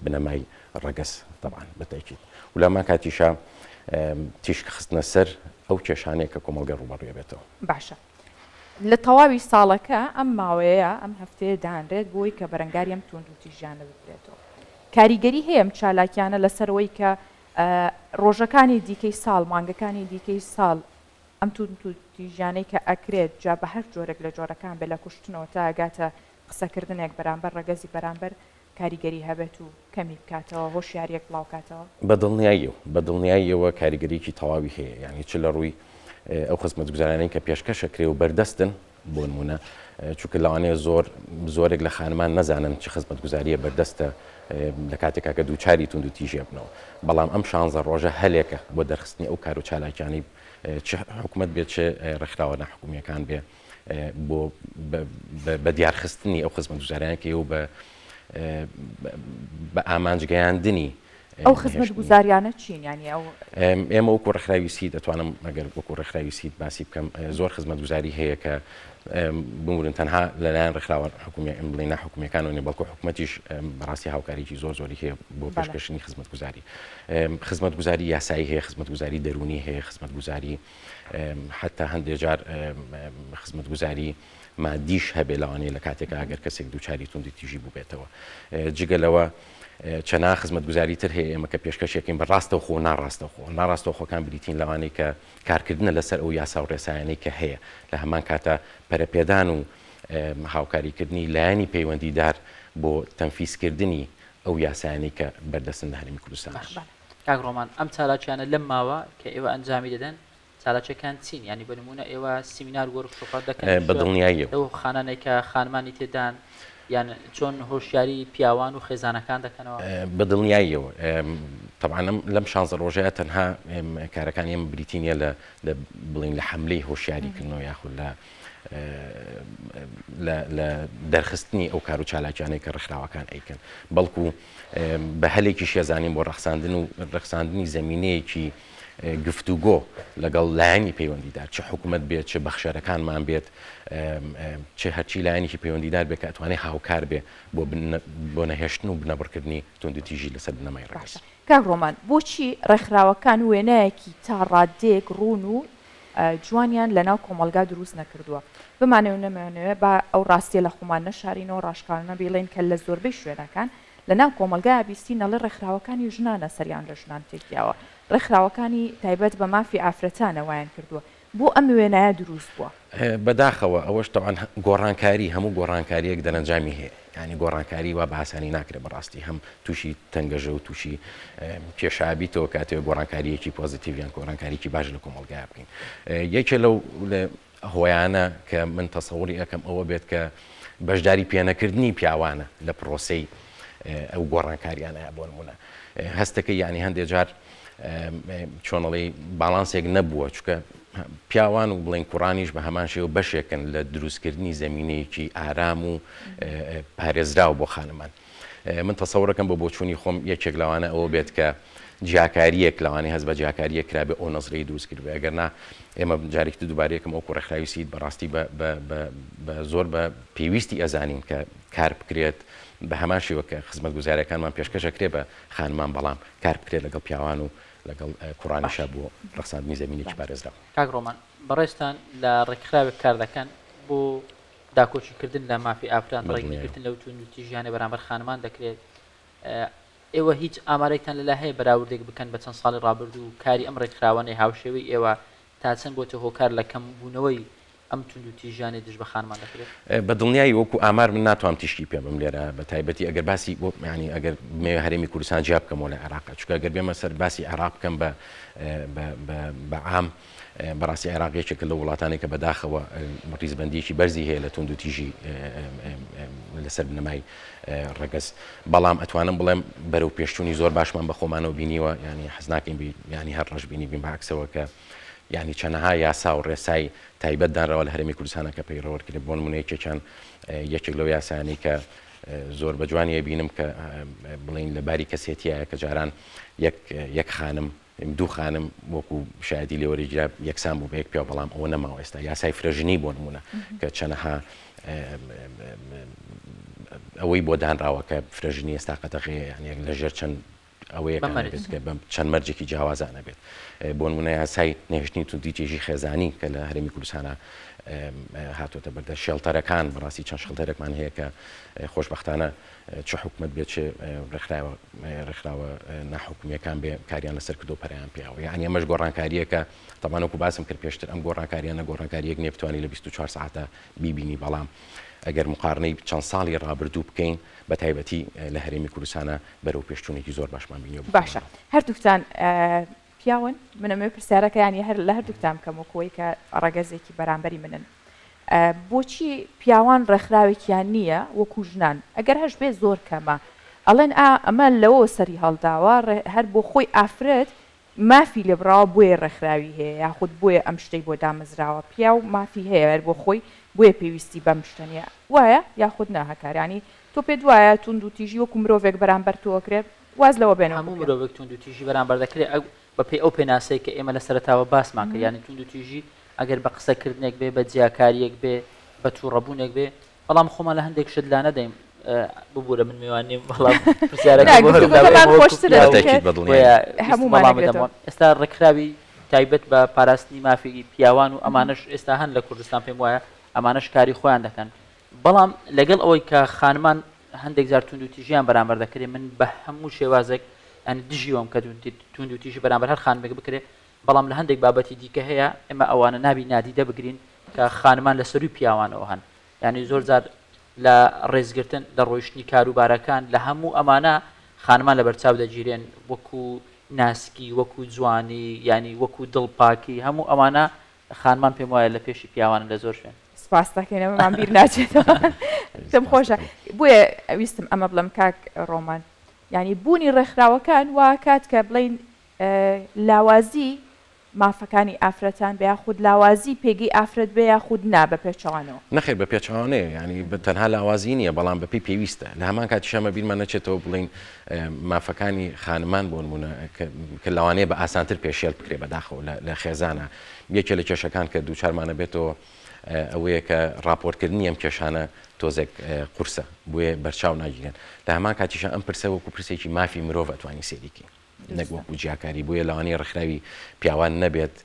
Speaker 16: بنەمای ڕەگەز تەبعەن بە تەئکید و لەهەمان کاتیشا تیشک خستنە سەر ئەو کێشانەیە کە کۆمەڵگە ڕووبەڕووی ئەبێتەوە.
Speaker 2: باشە لە تەواوی ساڵەکە ئەم ماوەیە ئەم هەفتەیە دانرێت بۆی کە بەرەنگاری ئەم توندوتیژیانە ببرێتەوە کاریگەری هەیە ئەم چالاکیانە لەسەر ئەوەی کە ڕۆژەکانی دیکەی ساڵ مانگەکانی دیکەی ساڵ ئەم توندوتیژیانەی کە ئەکرێت جا بە هەر جۆرێک لە جۆرەکان بێت لە کوشتنەوە تا ئەگاتە قسەکردنێک بەرامبەر ڕەگەزی بەرامبەر کاریگەری هەبێت و کەمی بکاتەوە، هۆشیارییەک بڵاوکاتەوە؟
Speaker 16: بە دڵنیاییەوە، بە دڵنیاییەوە کاریگەریی تەواوی هەیە، یانی چ لە ڕووی. ئەو خزمەتگوزارانەی کە پێشکەش ئەکرێ و بەردەستن بۆ نموونە چونکە لەوانەیە زۆر زۆرێک لە خانمان نەزانن چ خزمەتگوزاریە بەردەستە لە کاتێکا کە دووچاری توندوتیژی ئەبنەوە بەڵام ئەم شانزە ڕۆژە هەلێکە بۆ دەرخستنی ئەو کار و چالاکیانەی چ حکومەت بێت چ ڕێکخراوە ناحکومیەکان بێ بۆ بە دیارخستنی ئەو خزمەتگوزاریانە کە و بە بە ئامانج گەیاندنی
Speaker 2: ئەو خزمەتگوزاریانە چین یانی ئەو.
Speaker 16: ئێمە وەکو ڕێکخراوی سید ئەتوانم ئەگەر وەکو ڕێکخراوی سید باسی بکەم زۆر خزمەتگوزاری هەیە کە بمورن تەنها لەلایەن ڕێکخراوە حکومی بڵێ ناحکومیەکانەوە نیە بەڵکو حکومەتیش بەڕاستی هاوکاریی زۆر زۆری هەیە بۆ پێشکەشکردنی خزمەتگوزاری خزمەتگوزاری یاسایی هەیە خزمەتگوزاری دەروونی هەیە خزمەتگوزاری حتا هەندێک جار خزمەتگوزاری مادیش هەبێ لەوانەیە لە کاتێکا ئەگەر کەسێک دووچاری توندوتیژی بووبێتەوە جگە لەوە چەنا خزمەتگوزاری تر هەیە ئێمە کە پێشکەشیەکەین بە ڕاستەوخۆ و ناڕاستەوخۆ، ناڕاستەوخۆکان بریتین لەوانەی کە کارکردنە لەسەر ئەو یاسا و ڕێسایانەی کە هەیە، لە هەمان کاتا پەرەپێدان و هاوکاریکردنی لایەنی پەیوەندیدار بۆ تەنفیزکردنی ئەو یاسایانەی کە بەردەستن لە هەرێمی کوردستان.
Speaker 1: باشە کاک ڕۆمان ئەم چالاکیانە لەم ماوە کە ئێوە ئەنجامی دەدەن چالاکیەکان چین؟ یانی بە نموونە ئێوە سیمینار وۆرکشۆپ دەکەن
Speaker 16: بە دڵنیاییەوە.
Speaker 1: لەو خانانەی کە خانمانی تێدان یان چۆن هۆشیاری پیاوان و خێزانەکان دەکەنەوە؟
Speaker 16: بە دڵنیاییەوە. تەبعەن ئەم لەم شانزە ڕۆژەیە تەنها کارەکانی ئێمە بریتی نییە لە لە بڵێین لە حەملەی هۆشیاری کردنەوە یاخود لە لە لە دەرخستنی ئەو کار و چالاکیانەی کە ڕێکخراوەکان ئەیکەن بەڵکو بە هەلێکیش ئەزانین بۆ ڕەخساندن و ڕەخساندنی زەمینەیەکی گفتوگۆ لەگەڵ لایەنی پەیوەندیدار چ حکومەت بێت چ بەخشەرەکانمان بێت چ هەرچی لایەنێکی پەیوەندیدار بێت کە ئەتوانێت هاوکار بێ بۆ بۆ نەهێشتن و بنەبڕکردنی توندوتیژی لەسەر بنەمای ڕەگەز.
Speaker 2: باشە کاک ڕۆمان بۆچی ڕێکخراوەکان وێنایەکی تا ڕاددەیەک ڕوون و جوانیان لەناو کۆمەڵگا دروست نەکردووە؟ بمانەوێ و نەمانەوێ با ئەو ڕاستیە لە خۆمان نەشارینەوە ڕاشکاوانە بیڵێین کە لە زۆربەی شوێنەکان لەناو کۆمەڵگایا بیستین ئەڵێ ڕێکخراوەکانی ژنانە سەریان لە ژنان تێکیاوە، ڕێکخراوەکانی تایبەت بە مافی ئافرەتانە وایان کردووە، بۆ ئەم وێنایە دروست بووە؟
Speaker 16: بەداخەوە ئەوەش تەبعەن گۆڕانکاری هەموو گۆڕانکارییەک دەرەنجامی هەیە، یانی گۆڕانکاری وا بە ئاسانی ناکرێت بەڕاستی هەم تووشی تەنگەژە و تووشی کێشە ئەبیتەوە کاتێ گۆڕانکارییەکی پۆزیتیڤ یان گۆڕانکاریی باش لە کۆمەڵگایا بکەین. یەکێ لەو هۆیانە کە من تەسەوری ئەکەم ئەوە بێت کە بەشداری پێنەکردنی پیاوانە لە پرۆسەی ئەو گۆڕانکاریانە بۆ نمونە هەستەکە یعنی هەندێک جار چۆنەڵی باڵانسێک نەبووە چکە پیاوان و بڵین کوڕانیش بە هەمان شێوە بەشێکن لە دروستکردنی زمینەیەکی ئارام و پارێزراو بۆ خانمان. من تەسەورەکەم بە بۆچوونی خۆم یەکێک لەوانە ئەوە بێت کە جیاکارییەک لەوانەیە هەست بە جیاکارییەک کرابێ ئەو نەزرەی دروست کردبێ ئەگەر نا ئێمە جارێکی تر دووبارە یەکەم وەکو ڕێکخراوی سید بەڕاستی بە بە بە بە زۆر بە پێویستی ئەزانین کە کار بکرێت بە هەمان شێوە کە خزمەتگوزاریەکانمان پێشکەش ئەکرێ بە خانمان بەڵام کار بکرێت لەگەڵ پیاوان و لەگەڵ کوڕانیشا بۆ ڕەخساندنی زەمینێکی پارێزراو.
Speaker 1: کاک ڕۆمان بەڕێزتان لە ڕێکخراوێک کار دەکەن بۆ داکۆکی کردن لە مافی ئافرەتان، ڕێگری گرتن لەو توندوتیژیانەی بەرامبەر خانمان دەکرێت، ئێوە هیچ ئامارێکتان لەلا هەیە بەراوردێک بکەن بە چەند ساڵی ڕابردوو کاری ئەم ڕێکخراوانەی هاوشێوەی ئێوە تا چەند بۆتە هۆکار لە کەم بوونەوەی ئەم توندوتیژیانەی دژ بە خانمان دەکرێت؟
Speaker 16: بە دڵنیایی وەکو ئامار من ناتوانم تیشکی پێ بم لێرە بە تایبەتی ئەگەر باسی بۆ یانی ئەگەر بمەوێ هەرێمی کوردستان جیا بکەمەوە لە عێراق چونکە ئەگەر بێمە سەر باسی عێراق بکەم بە بە بە بە عام بەڕاستی عێراق یەکێکە لەو وڵاتانەی کە بەداخەوە ڕیزبەندییەکی بەرزی هەیە لە توندوتیژی لەسەر بنەمای ڕەگەز بەڵام ئەتوانم بڵێم بەرەو پێشچوونی زۆر باشمان بە خۆمانەوە بینیوە ینی حەز ناکەین ینی هەر ڕەشبینی بین بەعکسەوە کە ینی چەنەها یاسا و ڕێسای تایبەت دانراوە لە هەرێمی کوردستانە کە پەیڕەوەر کرێت بۆ نمونە یەکێکیان یەکێک لەو یاسایانەی کە زۆر بە جوانی بینم کە بڵین لە باری کەسێتیایە کە جاران یەک یەک خانم دوو خانم وەکو شایەتی لێ وەرگیرا یەکسان بوو بە یەک پیاو بەڵام ئەوە نەماوە ئێستا یاسای فرەژنی بۆ نمونە کە چەنەها ئەوەی بۆ دانراوە کە فرەژنی ئێستا قەدەغەیە یان لە ژێر چەند ئەوەیە کە بە چەند مەرجێکی جیاوازانە بێت بۆ نمونە یاسای نەهێشتنی توندوتیژی خێزانی کە لە هەرێمی کوردستانە هاتووەتە بەردە شێڵتەرەکان بەڕاستی چەند شڵتەرێکمان هەیە کە خۆشببختانە چ حکومەت بێت چ ڕێکخراوە ڕێکخراوە ناحکومییەکان بێ کاریان لەسەر کردو پەرەیان پێیاوە یعنی ئەمەش گۆڕانکارییەکە تەبعەن وەکو باسم کرد پێشتر ئەم گۆڕانکاریانە گۆڕانکارییەک نییە بتوانی لە 24 سەعاتە بیبینی بەڵام ئەگەر مقارنەی چەند ساڵی ڕابردوو بکەین بە تایبەتی لە هەرێمی کوردستانە بەرەو پێشچوونێکی زۆر باشمان بینیوە
Speaker 2: باشە هەردووکتان. پیاون من ئەمەوێ پرسیارەکە یانی هەر لە هەردووکتان بکەم وەکو ئەوەی کە ڕەگەزێکی بەرامبەری منن بۆچی پیاوان ڕێکخراوێکیان نییە وەکو ژنان ئەگەر هەش بێ زۆر کەمە ئەڵێن ئا ئەمە لەوەوە سەری هەڵداوە هەر بۆ خۆی ئافرەت مافی لێبڕاوە بۆیە ڕێکخراوی هەیە یاخود بۆیە ئەم شتەی بۆ دامەزراوە پیاو مافی هەیە هەر بۆ خۆی بۆیە پێویستی بەم شتە نییە وایە یاخود نا هەکار یانی تۆ پێت وایە توندوتیژی وەکو مرۆڤێک بەرامبەر تۆ ئەکرێ واز لەوە بێنە وەکو
Speaker 1: هەموو
Speaker 2: پیاو.
Speaker 1: مرۆڤێک توندوتیژی بەرامبەر دەکرێ ئەو بەپێی ئەو پێناسەی کە ئێمە لە سەرەتاوە باسمان کرد یانی توندوتیژی ئەگەر بە قسەکردنێک بێ بە جیاکارییەک بێ بە تووڕەبوونێک بێ بەڵام خۆمان لە هەندێک شت لانەدەین ببوورە من میوان نیم بەڵام پرسیارەکە
Speaker 2: نا
Speaker 1: بۆ هەردوو لا
Speaker 2: گفتوگۆکەمان
Speaker 1: ئێمە وەکو
Speaker 2: خۆشترە
Speaker 1: پیاو
Speaker 2: چونکە
Speaker 16: بەتەئکید بەدڵنیاییم.
Speaker 1: بۆیە ویستم
Speaker 2: هەموومان
Speaker 1: وەڵام
Speaker 2: ئەگرێتەوە.
Speaker 1: بدەمەوە ئێستا ڕێکخراوی تایبەت بە پاراستنی مافی پیاوان و ئەمانەش ئێستا هەن لە کوردستان پێم وایە ئەمانەش کاری خۆیان دەکەن بەڵام لەگەڵ ئەوەی کە خانمان هەندێک جار توندوتیژیان بەرامبەر دەکرێت من بە هەموو شێوازێک یانی دژی وام کە توندوتیژی بەرامبەر هەر خانمێک بکرێت بەڵام لە هەندێک بابەتی دیکە هەیە ئێمە ئەوانە نابی نادیدە بگرین کە خانمان لە سەروی پیاوانەوە هەن یعنی زۆر جار لە ڕێزگرتن لە ڕۆیشتنی کاروبارەکان لە هەموو ئەمانە خانمان لە بەرچاو دەگیرێن وەکو ناسکی وەکو جوانی ینی وەکو دڵپاکی هەموو ئەمانە خانمان پێم وایە لە پێشی پیاوانن لە زۆر شوێن.
Speaker 2: سپاست دەکەین ئەمەمان بیر ناچێتەوە پێم خۆشە بۆیە ویستم ئەمە بڵێم کاک ڕۆمان یعنی بوونی ڕێکخراوەکان وا کات کە بڵین لاوازی مافەکانی ئافرەتان بێ یاخود لاوازی پێگەی ئافرەت بێ یاخود نا بە پێچەوانەوە.
Speaker 16: نەخێر بە پێچەوانەیە یانی تەنها لاوازی نییە بەڵام بەپێی پێویستە لە هەمان کاتیشا ئەمە بیرمان نەچێتەوە بڵێین مافەکانی خانمان بۆ نموونە کە لەوانەیە بە ئاسانتر پێشێل بکرێ بەداخەوە لە خێزانە یەکێ لە کێشەکان کە دووچارمانە بێتەوە ئەوەیە کە ڕاپۆرتکردنی ئەم کێشانە تۆزێک قورسە بۆیە بەرچاو ناگیرێن لە هەمان کاتیشا ئەم پرسە وەکو پرسێکی مافی مرۆڤ ئەتوانی سەیری کەین نەک وەکو جیاکاری بۆیە لەوانەیە ڕێکخراوی پیاوان نەبێت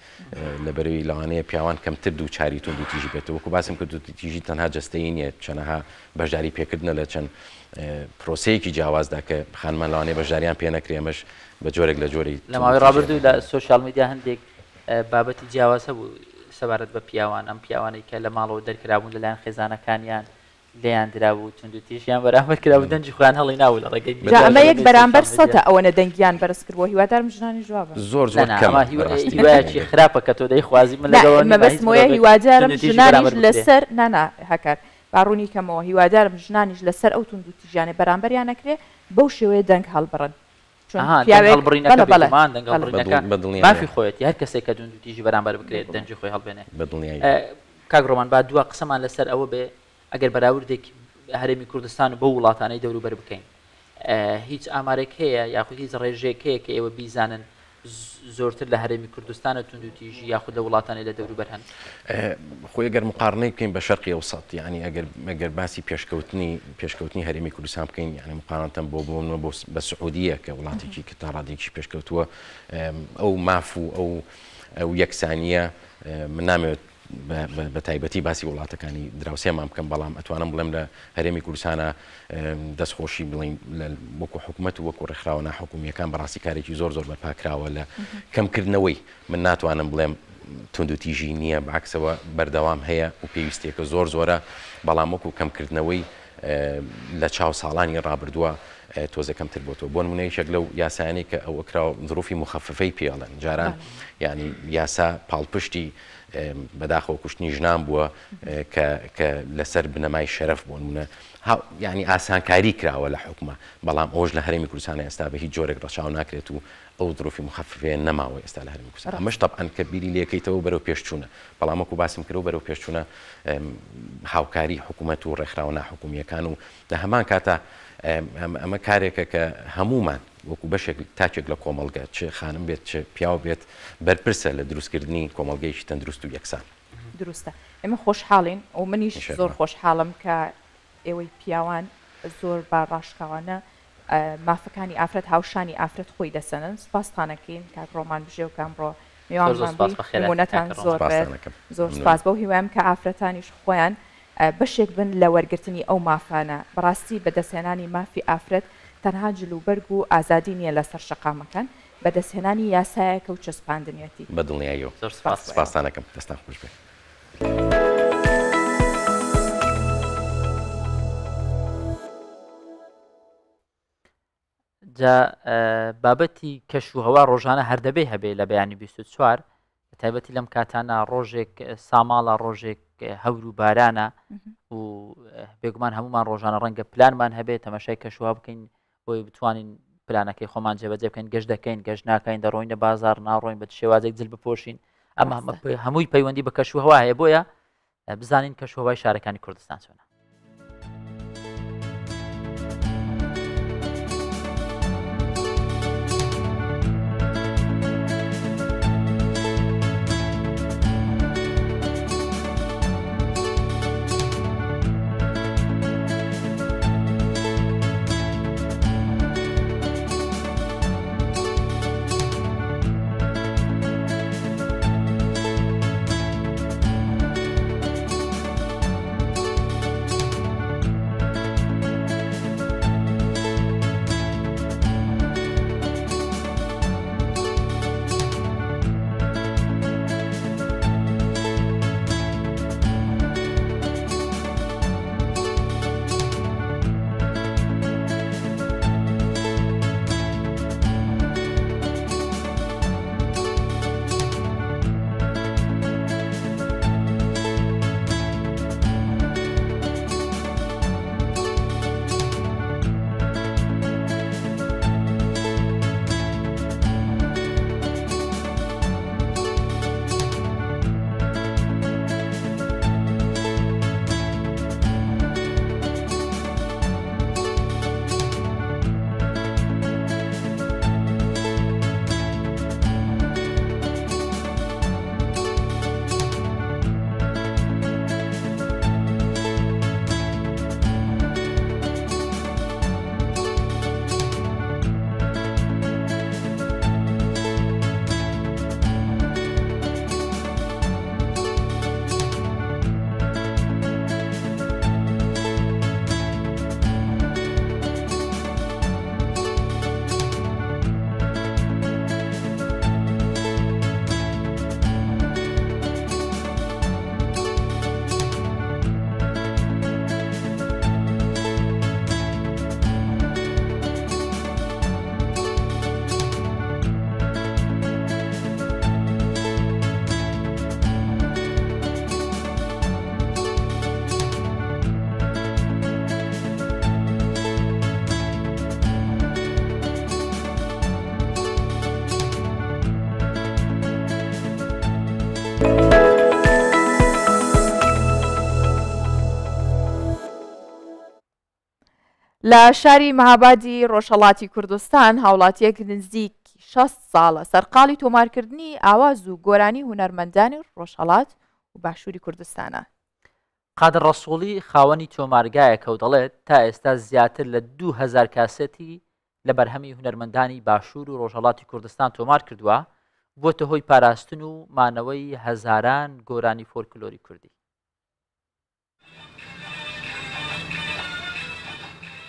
Speaker 16: لەبەرەوەی لەوانەیە پیاوان کەمتر دووچاری توندوتیژی بێت وەکو باسم کرد توندوتیژی تەنها جەستەیی نییە چەنەها بەشداری پێکردنە لە چەند پرۆسەیەکی جیاوازدا کە خانمان لەوانەیە بەشداریان پێ نەکرێ ئەمەش بە جۆرێک لە جۆری
Speaker 1: لە ماوەی ڕابردوو لە سۆشیال میدیا هەندێک بابەتی جیاواز هەبوو سەبارەت بە پیاوان ئەم پیاوانەی کە لە ماڵەوە دەرکرابوون لەلایەن خێزانەکانیان لێیان درابوو توندوتیژیان بەرامبەر کرابوو دەنگی خۆیان هەڵینابوو لە ڕێگەی
Speaker 2: جا
Speaker 1: میدیا
Speaker 2: ئەمە یەک
Speaker 1: لە ڕێگەی
Speaker 2: بەرامبەر
Speaker 1: سۆشیال
Speaker 2: سەتە
Speaker 1: میدیا.
Speaker 2: ئەوەنە دەنگیان بەرز کردبووە هیوادارم ژنانیش وا بن.
Speaker 16: زۆر
Speaker 1: نا
Speaker 16: زۆر
Speaker 1: نا
Speaker 16: کەمە
Speaker 1: ئەمە هیوا
Speaker 16: بەڕاستی
Speaker 1: هیوایەکی
Speaker 16: دەنگێک.
Speaker 1: خراپە کە تۆ دەیخوازی من
Speaker 2: نا
Speaker 1: لەگەڵ ئەوە نیمە هیچ
Speaker 2: مەبەستم ئەوەیە
Speaker 1: مرۆڤێک
Speaker 2: هیوادارم
Speaker 1: توندوتیژی
Speaker 2: ژنانیش
Speaker 1: بەرامبەر بکرێ.
Speaker 2: لەسەر نا نا هەکار با ڕوونی کەمەوە هیوادارم ژنانیش لەسەر ئەو توندوتیژیانەی بەرامبەریان ئەکرێ بەو شێوەیە دەنگ هەڵبڕن چون
Speaker 1: ئەها دەنگ
Speaker 2: پیاوێک
Speaker 1: هەڵبڕینەکە
Speaker 2: بەڵێ بەڵێ
Speaker 1: بێگومان دەنگ
Speaker 2: بەڵێ.
Speaker 1: هەڵبڕینەکە
Speaker 16: بەدڵنیاییەوە.
Speaker 1: مافی خۆیەتی هەر کەسێک کە توندوتیژی بەرامبەر بکرێت دەنگی خۆی هەڵبێنێ.
Speaker 16: بەدڵنیاییەوە.
Speaker 1: کاک ڕۆمان با دوا قسەمان لەسەر ئەوە بێ ئەگەر بەراوردێک هەرێمی کوردستان و بەو وڵاتانەی دەوروبەر بکەین هیچ ئامارێک هەیە یاخود هیچ ڕێژەیەک هەیە کە ئێوە بیزانن زۆرتر لە هەرێمی کوردستانە توندوتیژی یاخود لە وڵاتانی لە دەوروبەر هەن؟
Speaker 16: خۆی ئەگەر مقارنەی بکەین بە شەرقی ئەوسەت یعنی ئەگەر ئەگەر باسی پێشکەوتنی پێشکەوتنی هەرێمی کوردستان بکەین یعنی مقارنەتەن بۆ بۆ بۆ بە سعودیە کە وڵاتێکی کە تا ڕادەیەکی پێشکەوتووە ئەو ماف و ئەو ئەو یەکسانیە من نامەوێت بە تایبەتی باسی وڵاتەکانی دراوسێمان بکەم، بەڵام ئەتوانم بڵێم لە هەرێمی کوردستانا دەستخۆشی بڵێین وەکو حکومەت و وەکو ڕێکخراوە ناحکومییەکان بەڕاستی کارێکی زۆر زۆر بەرپا کراوە لە کەمکردنەوەی، من ناتوانم بڵێم توندوتیژی نییە، بەعەکسەوە بەردەوام هەیە و پێویستیەکە زۆر زۆرە، بەڵام وەکو کەمکردنەوەی لە چاو ساڵانی ڕابردووە تۆزێ کەمتر بۆتەوە. بۆ نمونە یەکێک لەو یاسایانەی کە ئەوە کراوە زروفی موخەففەی پێ ئەڵێن، جاران یانی یاسا پاڵپشتی بەداخەوە کوشتنی ژنان بووە کە کە لەسەر بنەمای شەرەف بۆ نمونە یانی ئاسانکاری کراوە لە حکومە، بەڵام ئەوەش لە هەرێمی کوردستان ئێستا بە هیچ جۆرێک ڕەچاو ناکرێت و ئەو زروفی موخەففەیە نەماوە ئێستا لە هەرێمی کوردستان. ئەمەش تەبعەن کە بیری لێکەیتەوە بەرەو پێشچوونە، بەڵام وەکو باسم کرد بەرەو پێشچوونە هاوکاری حکومەت و ڕێکخراوە ناحکومییەکان و لە هەمان کاتا ئەمە کارێکە کە هەموومان وەکو بەشێک تاکێک لە کۆمەڵگە چ خانم بێت چ پیاو بێت بەرپرسە لە دروستکردنی کۆمەڵگەیەکی تەندروست و یەکسان.
Speaker 2: دروستە ئێمە خۆشحاڵین و منیش زۆر خۆشحاڵم کە ئێوەی پیاوان زۆر بە ڕاشکاوانە مافەکانی ئافرەت هاوشانی ئافرەت خۆی دەسەنن سوپاستان ئەکەین کاک ڕۆمان بژێو کە ئەمڕۆ میوانمان بووی نمونەتان زۆر بێت زۆر سوپاس بەو هیوایم کە ئافرەتانیش خۆیان بەشێک بن لە وەرگرتنی ئەو مافانە بەڕاستی بەدەستهێنانی مافی ئافرەت تەنها جل و بەرگ و ئازادی نییە لەسەر شەقامەکان بەدەستهێنانی یاسایەکە و چەسپاندنیەتی.
Speaker 16: بە دڵنیاییەوە.
Speaker 1: زۆر سوپاس.
Speaker 16: سوپاستان ئەکەم. دەستان خۆش بێت.
Speaker 1: جا بابەتی کەش و هەوا ڕۆژانە هەردەبێ هەبێ لە بەیانی 24 بە تایبەتی لەم کاتانە ڕۆژێک ساماڵە ڕۆژێک هەور و بارانە و بێگومان هەمومان ڕۆژانە ڕەنگە پلانمان هەبێت تەماشای کەشوها بکەین بۆی بتوانین پلانەکەی خۆمان جێبەجێ بکەین گەشت دەکەین گەشت ناکەین دەڕۆینە بازار ناڕۆین بە شێوازێک جل بپۆشین ئەمە هەمووی پەیوەندی بە کەشوهوا هەیە بۆیە بزانین کەشوهەوای شارەکانی کوردستان چۆنە.
Speaker 2: لە شاری مەهابادی ڕۆژهەڵاتی کوردستان هاوڵاتییەک نزیک 60 ساڵە سەرقاڵی تۆمارکردنی ئاواز و گۆرانی هونەرمەندانی ڕۆژهەڵات و باشووری کوردستانە.
Speaker 1: قادر ڕەسوڵی خاوەنی تۆمارگایەکە و دەڵێت، تا ئێستا زیاتر لە 2000 کاسێتی لە بەرهەمی هونەرمەندانی باشوور و ڕۆژهەڵاتی کوردستان تۆمار کردووە، بووەتە هۆی پاراستن و مانەوەی هەزاران گۆرانی فۆلکلۆری کوردی.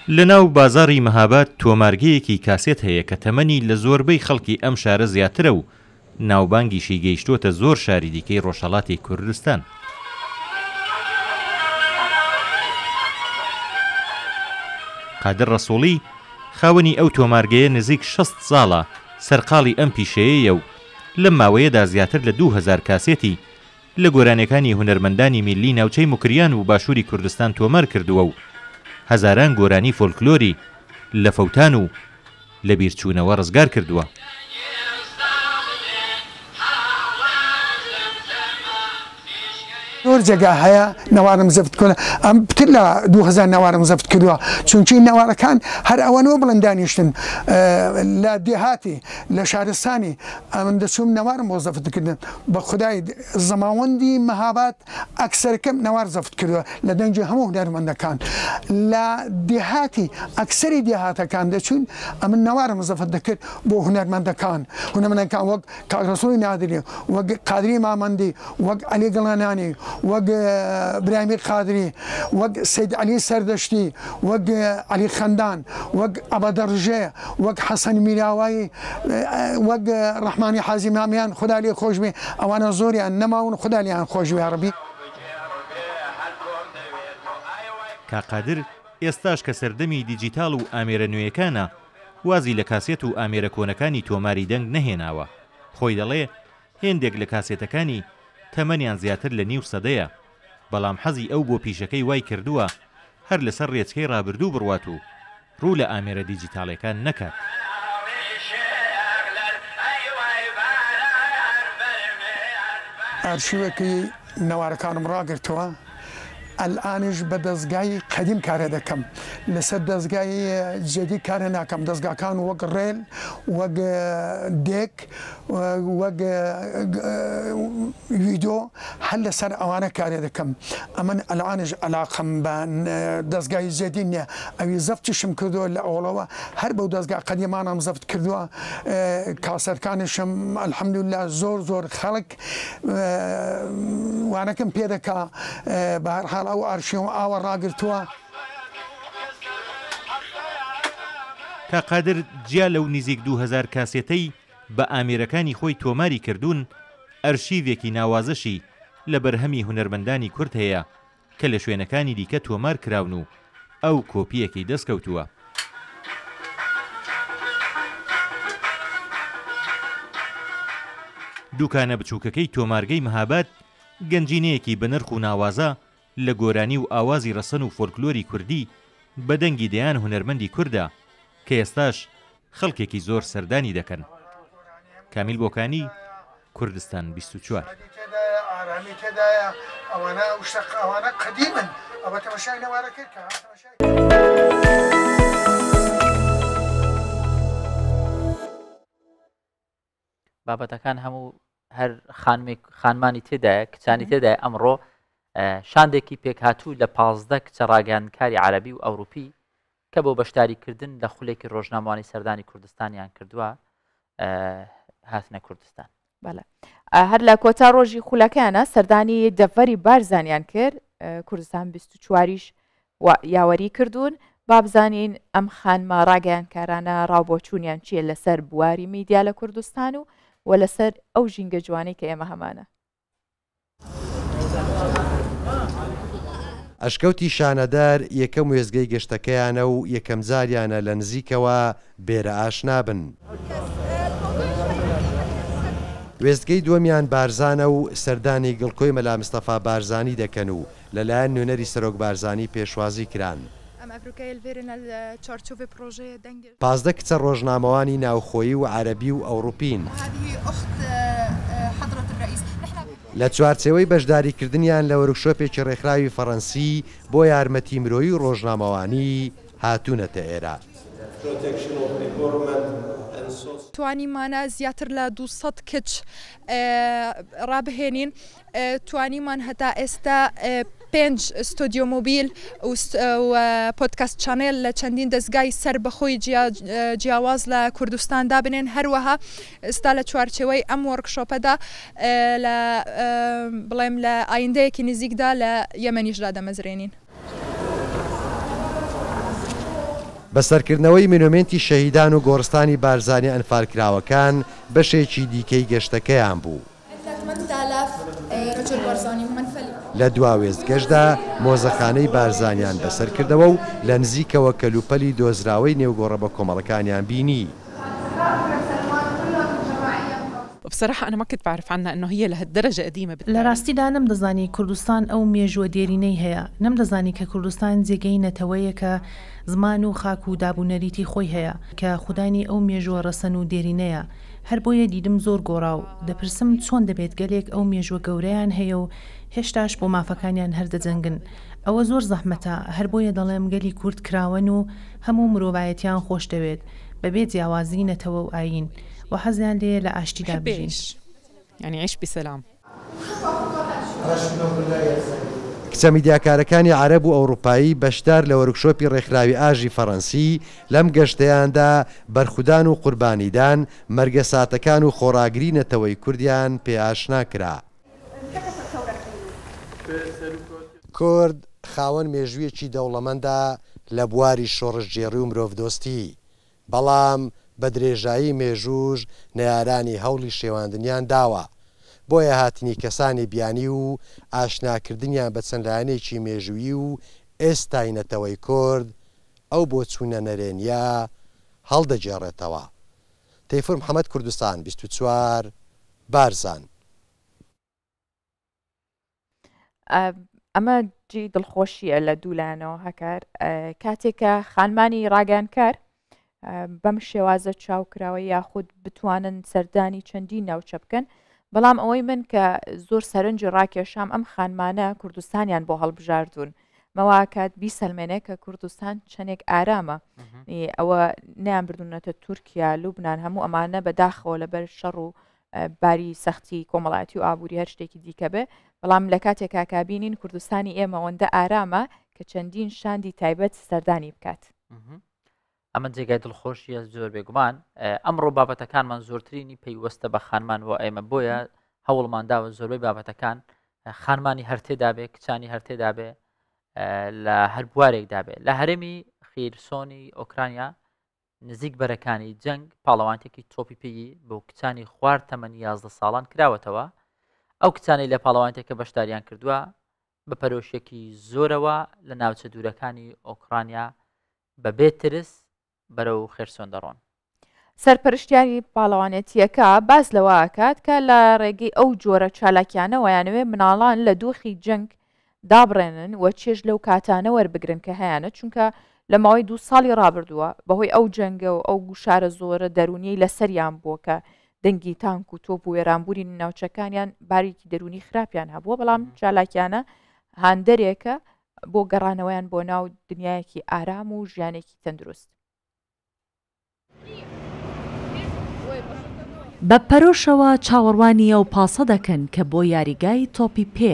Speaker 6: لەناو بازاڕی مەهاباد تۆمارگەیەکی کاسێت هەیە کە تەمەنی لە زۆربەی خەڵکی ئەم شارە زیاترە و ناوبانگیشی گەیشتۆتە زۆر شاری دیکەی ڕۆژهەڵاتی کوردستان. قادر ڕەسوڵی، خاوەنی ئەو تۆمارگەیە نزیک 60 ساڵە سەرقاڵی ئەم پیشەیەیە و لەم ماوەیەدا زیاتر لە 2000 کاسێتی لە گۆرانیەکانی هونەرمەندانی میللی ناوچەی موکریان و باشووری کوردستان تۆمار کردووە و هەزاران گۆرانی فۆلکلۆری لە فەوتان و لەبیرچوونەوە ڕزگار کردووە.
Speaker 17: زۆر جێگا هەیە نەوارم زەفت کردوە ئەم پتر لە 2000 نەوارم زەفت کردووە چونکی نەوارەکان هەر ئەوەنەوە بڵێن دانیشتن لە دێهاتی لە شارستانی ئەمن دەچووم نەوارم بۆ زەفت دکردن بە خودای زەماوەندی مەهاباد ئەکسەرەکەم نەوار زەفت کردوە لە دەنگی هەموو هونەرمەندەکان لە دێهاتی ئەکسەری دێهاتەکان دەچوون ئەمن نەوارم زەفت دەکرد بۆ هونەرمەندەکان هونەرمەندەکان وەک کاک ڕەسوڵی نادری وەک قادری مامەندی وەک عەلی گڵەنانی وەک برایمی قادری وەک سەید عەلی سەردەشتی وەک عەلی خەندان وەک عەبەدەڕژێ وەک حەسەن میراوایی وەک ڕەحمانی حاجی مامیان خودا لێ خۆش بێ ئەوانە زۆریان نەماون خودا لێیان خۆش بێ یاڕەبی.
Speaker 6: کاک قادر ئێستاش کە سەردەمی دیجیتاڵ و ئامێرە نوێیەکانە، وازی لە کاسێت و ئامێرە کۆنەکانی تۆماری دەنگ نەهێناوە. خۆی دەڵێ هێندێک لە کاسێتەکانی تەمەنیان زیاتر لە نیو سەدەیە، بەڵام حەزی ئەو بۆ پیشەکەی وای کردووە هەر لەسەر رێچکەی رابردوو بڕوات و روو لە ئامێرە دیجیتاڵیەکان نەکات.
Speaker 17: ئارشیوێکی نەوارەکانم ڕاگرتووە، ئەلئانیش بە دەزگای قەدیم کارێ دەکەم، لەسەر دەزگای جەدید کارێ ناکەم، دەزگاکان وەک ڕێل، وەک دێک، وەک ویدۆ هەر لەسەر ئەوانە کارێ دەکەم، ئەمن ئەلئانیش ئەلاقەم بە دەزگای جەدید نیە، ئەوی زەفتیشم کردووە لە ئەوڵەوە هەر بەو دەزگا قەدیمانەم زەفت کردووە، کاسێتکانیشم الحمدللە زۆر زۆر خەڵک وانەکەم پێ دەکا بە هەر حاڵ ئەو ئارشیوم ئاوا ڕاگرتووە.
Speaker 6: کاک قادر جیا لەو نیزیک 2000 کاسێتەی بە ئامێرەکانی خۆی تۆماری کردوون، ئەرشیڤێکی ناوازەشی لە بەرهەمی هونەرمەندانی کورد هەیە کە لە شوێنەکانی دیکە تۆمار کراون و ئەو کۆپییەکی دەست کەوتووە. دوکانە بچووکەکەی تۆمارگەی مهاباد گەنجینەیەکی بەنرخ و ناوازە لە گۆرانی و ئاوازی ڕەسەن و فۆلکلۆری کوردی بە دەنگی دەیان هونەرمەندی کوردە کە ئێستاش خەڵکێکی زۆر سەردانی دەکەن. کامیل بۆکانی، کوردستان 24.
Speaker 1: بابەتەکان هەموو هەر خانمێک خانمانی تێدایە کچانی تێدایە ئەمڕۆ شاندێکی پێکهاتوو لە 15 کچە ڕاگەیاندکاری عەربی و ئەوروپی کە بۆ بەشداریکردن لە خولێکی ڕۆژنامەوانی سەردانی کوردستانیان کردووە هاتنە کوردستان.
Speaker 2: بەڵێ هەر لە کۆتا ڕۆژی خولەکەیانە سەردانی دەڤەری بارزانیان کرد کوردستان 24یش و یاوەری کردوون با بزانین ئەم خانمە ڕاگەیانکارانە ڕاوبۆچوونیان چییە لەسەر بواری میدیا لە کوردستان و و لەسەر ئەو ژینگە جوانەی کە ئێمە هەمانە.
Speaker 18: ئەشکەوتی شانەدەر یەکەم وێستگەی گەشتەکەیانە و یەکەمجاریانە لە نزیکەوە بێرە ئاشنا بن. وێستگەی دووەمیان بارزانە و سەردانی گڵکۆی مەلا مستەفا بارزانی دەکەن و لەلایەن نوێنەری سەرۆک بارزانی پێشوازی کران. 15 کچە ڕۆژنامەوانی ناوخۆیی و عەرەبی و ئەوڕوپین. لە چوارچێوەی بەشداریکردنیان لە وەرکشۆپێکی ڕێکخراوی فەڕەنسی بۆ یارمەتی مرۆیی و ڕۆژنامەوانی هاتوونەتە ئێرە.
Speaker 19: توانیمانە زیاتر لە 200 کچ ڕابهێنین توانیمان هەتا ئێستا پێنج ستۆدیۆ مۆبیل و پۆدکاست channel لە چەندین دەزگای سەربەخۆی جیاواز لە کوردستان دابنێن، هەروەها ئێستا لە چوارچێوەی ئەم workshop ەدا لە بڵێم لە ئایندەیەکی نزیکدا لە یەمەنیش دادەمەزرێنین.
Speaker 18: بەسەرکردنەوەی مونۆمێنتی شەهیدان و گۆڕستانی بارزانیە ئەنفالکراوەکان بەشێکی دیکەی گەشتەکەیان بوو. لە دوا وێستگەشدا مۆزەخانەی بارزانیان بەسەر کردەوە و لە نزیکەوە کەلوپەلی دۆزراوەی نێو گۆڕە بەکۆمەڵەکانیان بینی.
Speaker 10: لە ڕاستیدا نەمدەزانی کوردستان ئەو مێژووە دێرینەی هەیە، نەمدەزانی کە کوردستان جێگەی نەتەوەیەکە زمان و خاک و دابونەریتی خۆی هەیە، کە خودانی ئەو مێژووە ڕەسەن و دێرینەیە. هەر بۆیە دیدم زۆر گۆڕا و دەپرسم چۆن دەبێت گەلێک ئەو مێژووە گەورەیان هەیە و هێشتاش بۆ مافەکانیان هەر دەجەنگن؟ ئەوە زۆر زەحمەتە، هەر بۆیە دەڵێم گەلی کورد کراوەن و هەموو مرۆڤایەتیان خۆش دەوێت بەبێ جیاوازی نەتەوە و ئایین و حەزیان لێیە لە ئاشتیدا بژین.
Speaker 18: کچە میدیاکارەکانی عەرەب و ئەوڕوپایی بەشدار لە وەرکشۆپی ڕێکخراوی ئاژی فەڕەنسی لەم گەشتەیاندا بەرخودان و قوربانیدان، مەرگەساتەکان و خۆڕاگری نەتەوەی کوردیان پێ ئاشنا کرا. کورد خاوەن مێژوویەکی دەوڵەمەندە لە بواری شۆڕشگێڕی و مرۆڤدۆستی، بەڵام بە درێژایی مێژووش نەیارانی هەوڵی شێواندنیان داوە، بۆیە هاتنی کەسانی بیانی و ئاشناکردنیان بە چەند لایەنێکی مێژوویی و ئێستای نەتەوەی کورد، ئەو بۆچوونە نەرێنییە. هەڵدەگێڕێتەوە. تەیفور محەمەد کوردستان 24 بارزان.
Speaker 2: ئەمە جێی دڵخۆشیە لە دوولایەنەوە هەکار کاتێکە خانمانی ڕاگەیانکار بەم شێوازە چاوکراوە یاخود بتوانن سەردانی چەندین ناوچە بکەن بەڵام ئەوەی من کە زۆر سەرنجی ڕاکێشام ئەم خانمانە کوردستانیان بۆ هەڵبژاردوون مەواکات بیسەلمێنێ کە کوردستان چەندێک ئارامە ئەوە نیان بردوونەتە تورکیا لوبناان هەموو ئەمانە بەداخەوە لەبەر شەڕ و باری سەختی کۆمەڵایەتی و ئابووری هەر شتێکی دیکە بێ بەڵام لە کاتێکا کە بینین کوردستانی ئێمە ئەوەندە ئارامە کە چەندین شاندی تایبەت سەردانی بکات.
Speaker 1: ئەمە جێگای دڵخۆشیە زۆر بێگومان ئەمڕۆ بابەتەکانمان زۆرترینی پەیوەستە بە خانمان و ئێمە بۆیە هەوڵمان داوە زۆربەی بابەتەکان خانمانی هەرتێدا بێ کچانی هەرتێدا بێ لە هەر بوارێکدا بێ لە هەرێمی خیرسۆنی ئۆکرانیا نزیک بەرەکانی جەنگ پاڵەوانتێکی تۆپی پێی بۆ کچانی خوار تەمەنی 11 ساڵان کراوەتەوە ئەو کچانەی لە پاڵەوانتێکە بەشداریان کردووە بە پەرۆشیەکی زۆرەوە لە ناوچە دوورەکانی ئۆکرانیا بەبێ ترس بەرەو خێرسۆن دەڕۆن.
Speaker 2: سەرپەرشتیاری پاڵەوانێتییەکە باس لەوە ئەکات کە لە ڕێگەی ئەو جۆرە چالاکیانەوە یانەوێ مناڵان لە دۆخی جەنگ دابڕێنن و چێژ لەو کاتانە وەربگرن کە هەیانە چونکە لە ماوەی دوو ساڵی ڕابردووە بەهۆی ئەو جەنگە و ئەو گوشارە زۆرە دەروونیەی لەسەریان بووە کە دەنگی تانک و تۆپ و وێرانبوونی ناوچەکانیان بارێکی دەروونی خراپیان هەبووە بەڵام چالاکیانە هاندەرێکە بۆ گەڕانەوەیان بۆ ناو دنیایەکی ئارام و ژیانێکی تەندروست.
Speaker 3: بە پەرۆشەوە چاوەڕوانی ئەو پاسە دەکەن کە بۆ یاریگای تۆپی پێ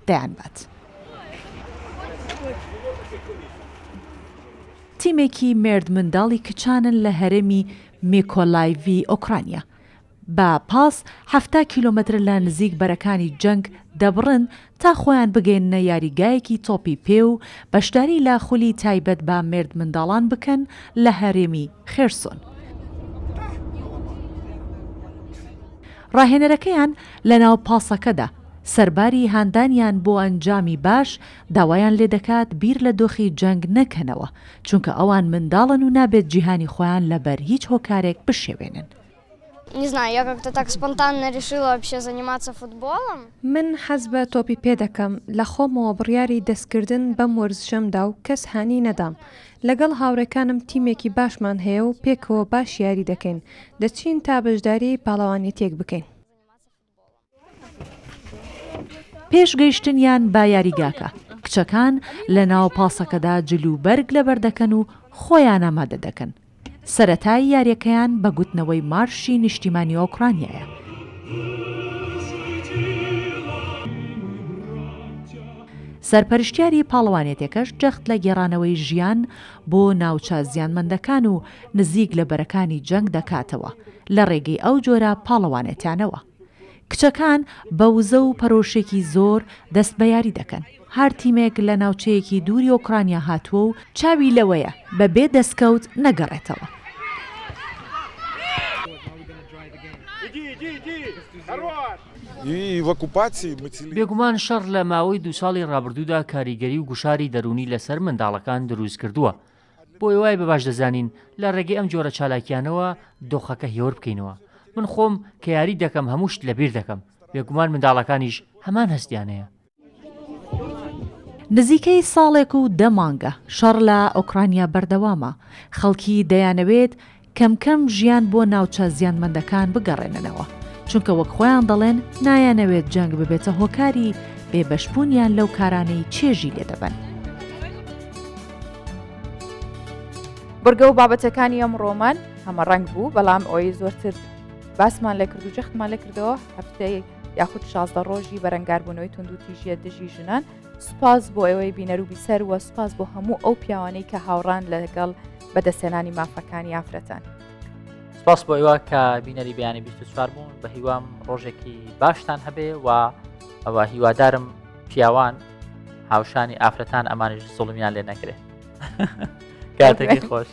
Speaker 3: دەیانبات. تیمێکی مێردمنداڵی کچانن لە هەرێمی میکۆلایڤی ئۆکرانیا. بە پاس 70 کیلۆمەتر لە نزیک بەرەکانی جەنگ دەبڕن تا خۆیان بگەیەننە یاریگایەکی تۆپی پێ و بەشداری لە خولی تایبەت بە مێردمنداڵان بکەن لە هەرێمی خێرسۆن. ڕاهێنەرەکەیان لەناو پاسەکەدا سەرباری هاندانیان بۆ ئەنجامی باش، داوایان لێدەکات بیر لە دۆخی جەنگ نەکەنەوە، چونکە ئەوان منداڵن و نابێت جیهانی خۆیان لەبەر هیچ هۆکارێک بشێوێنن.
Speaker 19: من حەز بە تۆپی پێ دەکەم، لە خۆمەوە بڕیاری دەستکردن بەم وەرزشەم دا و کەس هانی نەدام. لەگەڵ هاوڕێکانم تیمێکی باشمان هەیە و پێکەوە باش یاری دەکەین. دەچین تا بەشداریی پاڵەوانێتییەک بکەین.
Speaker 3: پێش گەیشتنیان بە یاریگاکە، کچەکان لەناو پاسەکەدا جل و بەرگ لەبەر دەکەن و خۆیان ئامادە دەکەن. سەرەتای یاریەکەیان بە گوتنەوەی مارشی نیشتیمانی ئۆکرانیایە. سەرپەرشتیاری پاڵەوانێتیەکەش جەخت لە گێڕانەوەی ژیان بۆ ناوچە زیانمەندەکان و نزیک لە بەرەکانی جەنگ دەکاتەوە لە ڕێگەی ئەو جۆرە پاڵەوانێتیانەوە. کچەکان بە وزە و پەرۆشێکی زۆر دەست بە یاری دەکەن. هەر تیمێک لە ناوچەیەکی دووری ئۆکرانیا هاتووە و چاوی لەوەیە بە بێ دەستکەوت نەگەڕێتەوە.
Speaker 20: بێگومان شەڕ لە ماوەی دوو ساڵی ڕابردوودا کاریگەری و گوشاری دەروونی لەسەر منداڵەکان دروستکردووە، بۆیە وای بە باش دەزانین لە ڕێگەی ئەم جۆرە چالاکیانەوە دۆخەکە هێور بکەینەوە. من خۆم کە یاری دەکەم هەموو شت لەبیر دەکەم، بێگومان منداڵەکانیش هەمان هەستیان هەیە.
Speaker 3: نزیکەی ساڵێک و دە مانگە شەڕ لە ئۆکرانیا بەردەوامە، خەڵکی دەیانەوێت کەم کەم ژیان بۆ ناوچە زیانمەندەکان بگەڕێننەوە، چونکە وەک خۆیان دەڵێن نایانەوێت جەنگ ببێتە هۆکاری بێبەشبوونیان لەو کارانەی چێژی لێ دەبەن.
Speaker 2: بڕگە و بابەتەکانی ئەمڕۆمان هەمەڕەنگ بوو، بەڵام ئەوەی زۆرتر باسمان لێ کرد و جەختمان لێ کردەوە هەفتەی یاخود 16 ڕۆژی بەرەنگاربوونەوەی توندوتیژیە دژی ژنان سوپاس بۆ ئێوەی بینەر و بیسەر و سوپاس بۆ هەموو ئەو پیاوانەی کە هاوڕان لەگەڵ بەدەستهێنانی مافەکانی ئافرەتان.
Speaker 1: سپاس بۆ ئێوە کە بینەری بەیانی 24 بوون بە هیوام ڕۆژێکی باشتان هەبێ و ئەوە هیوادارم پیاوان هاوشانی ئافرەتان ئەمانیش زوڵمیان لێ نەکرێت کاتێکی خۆش.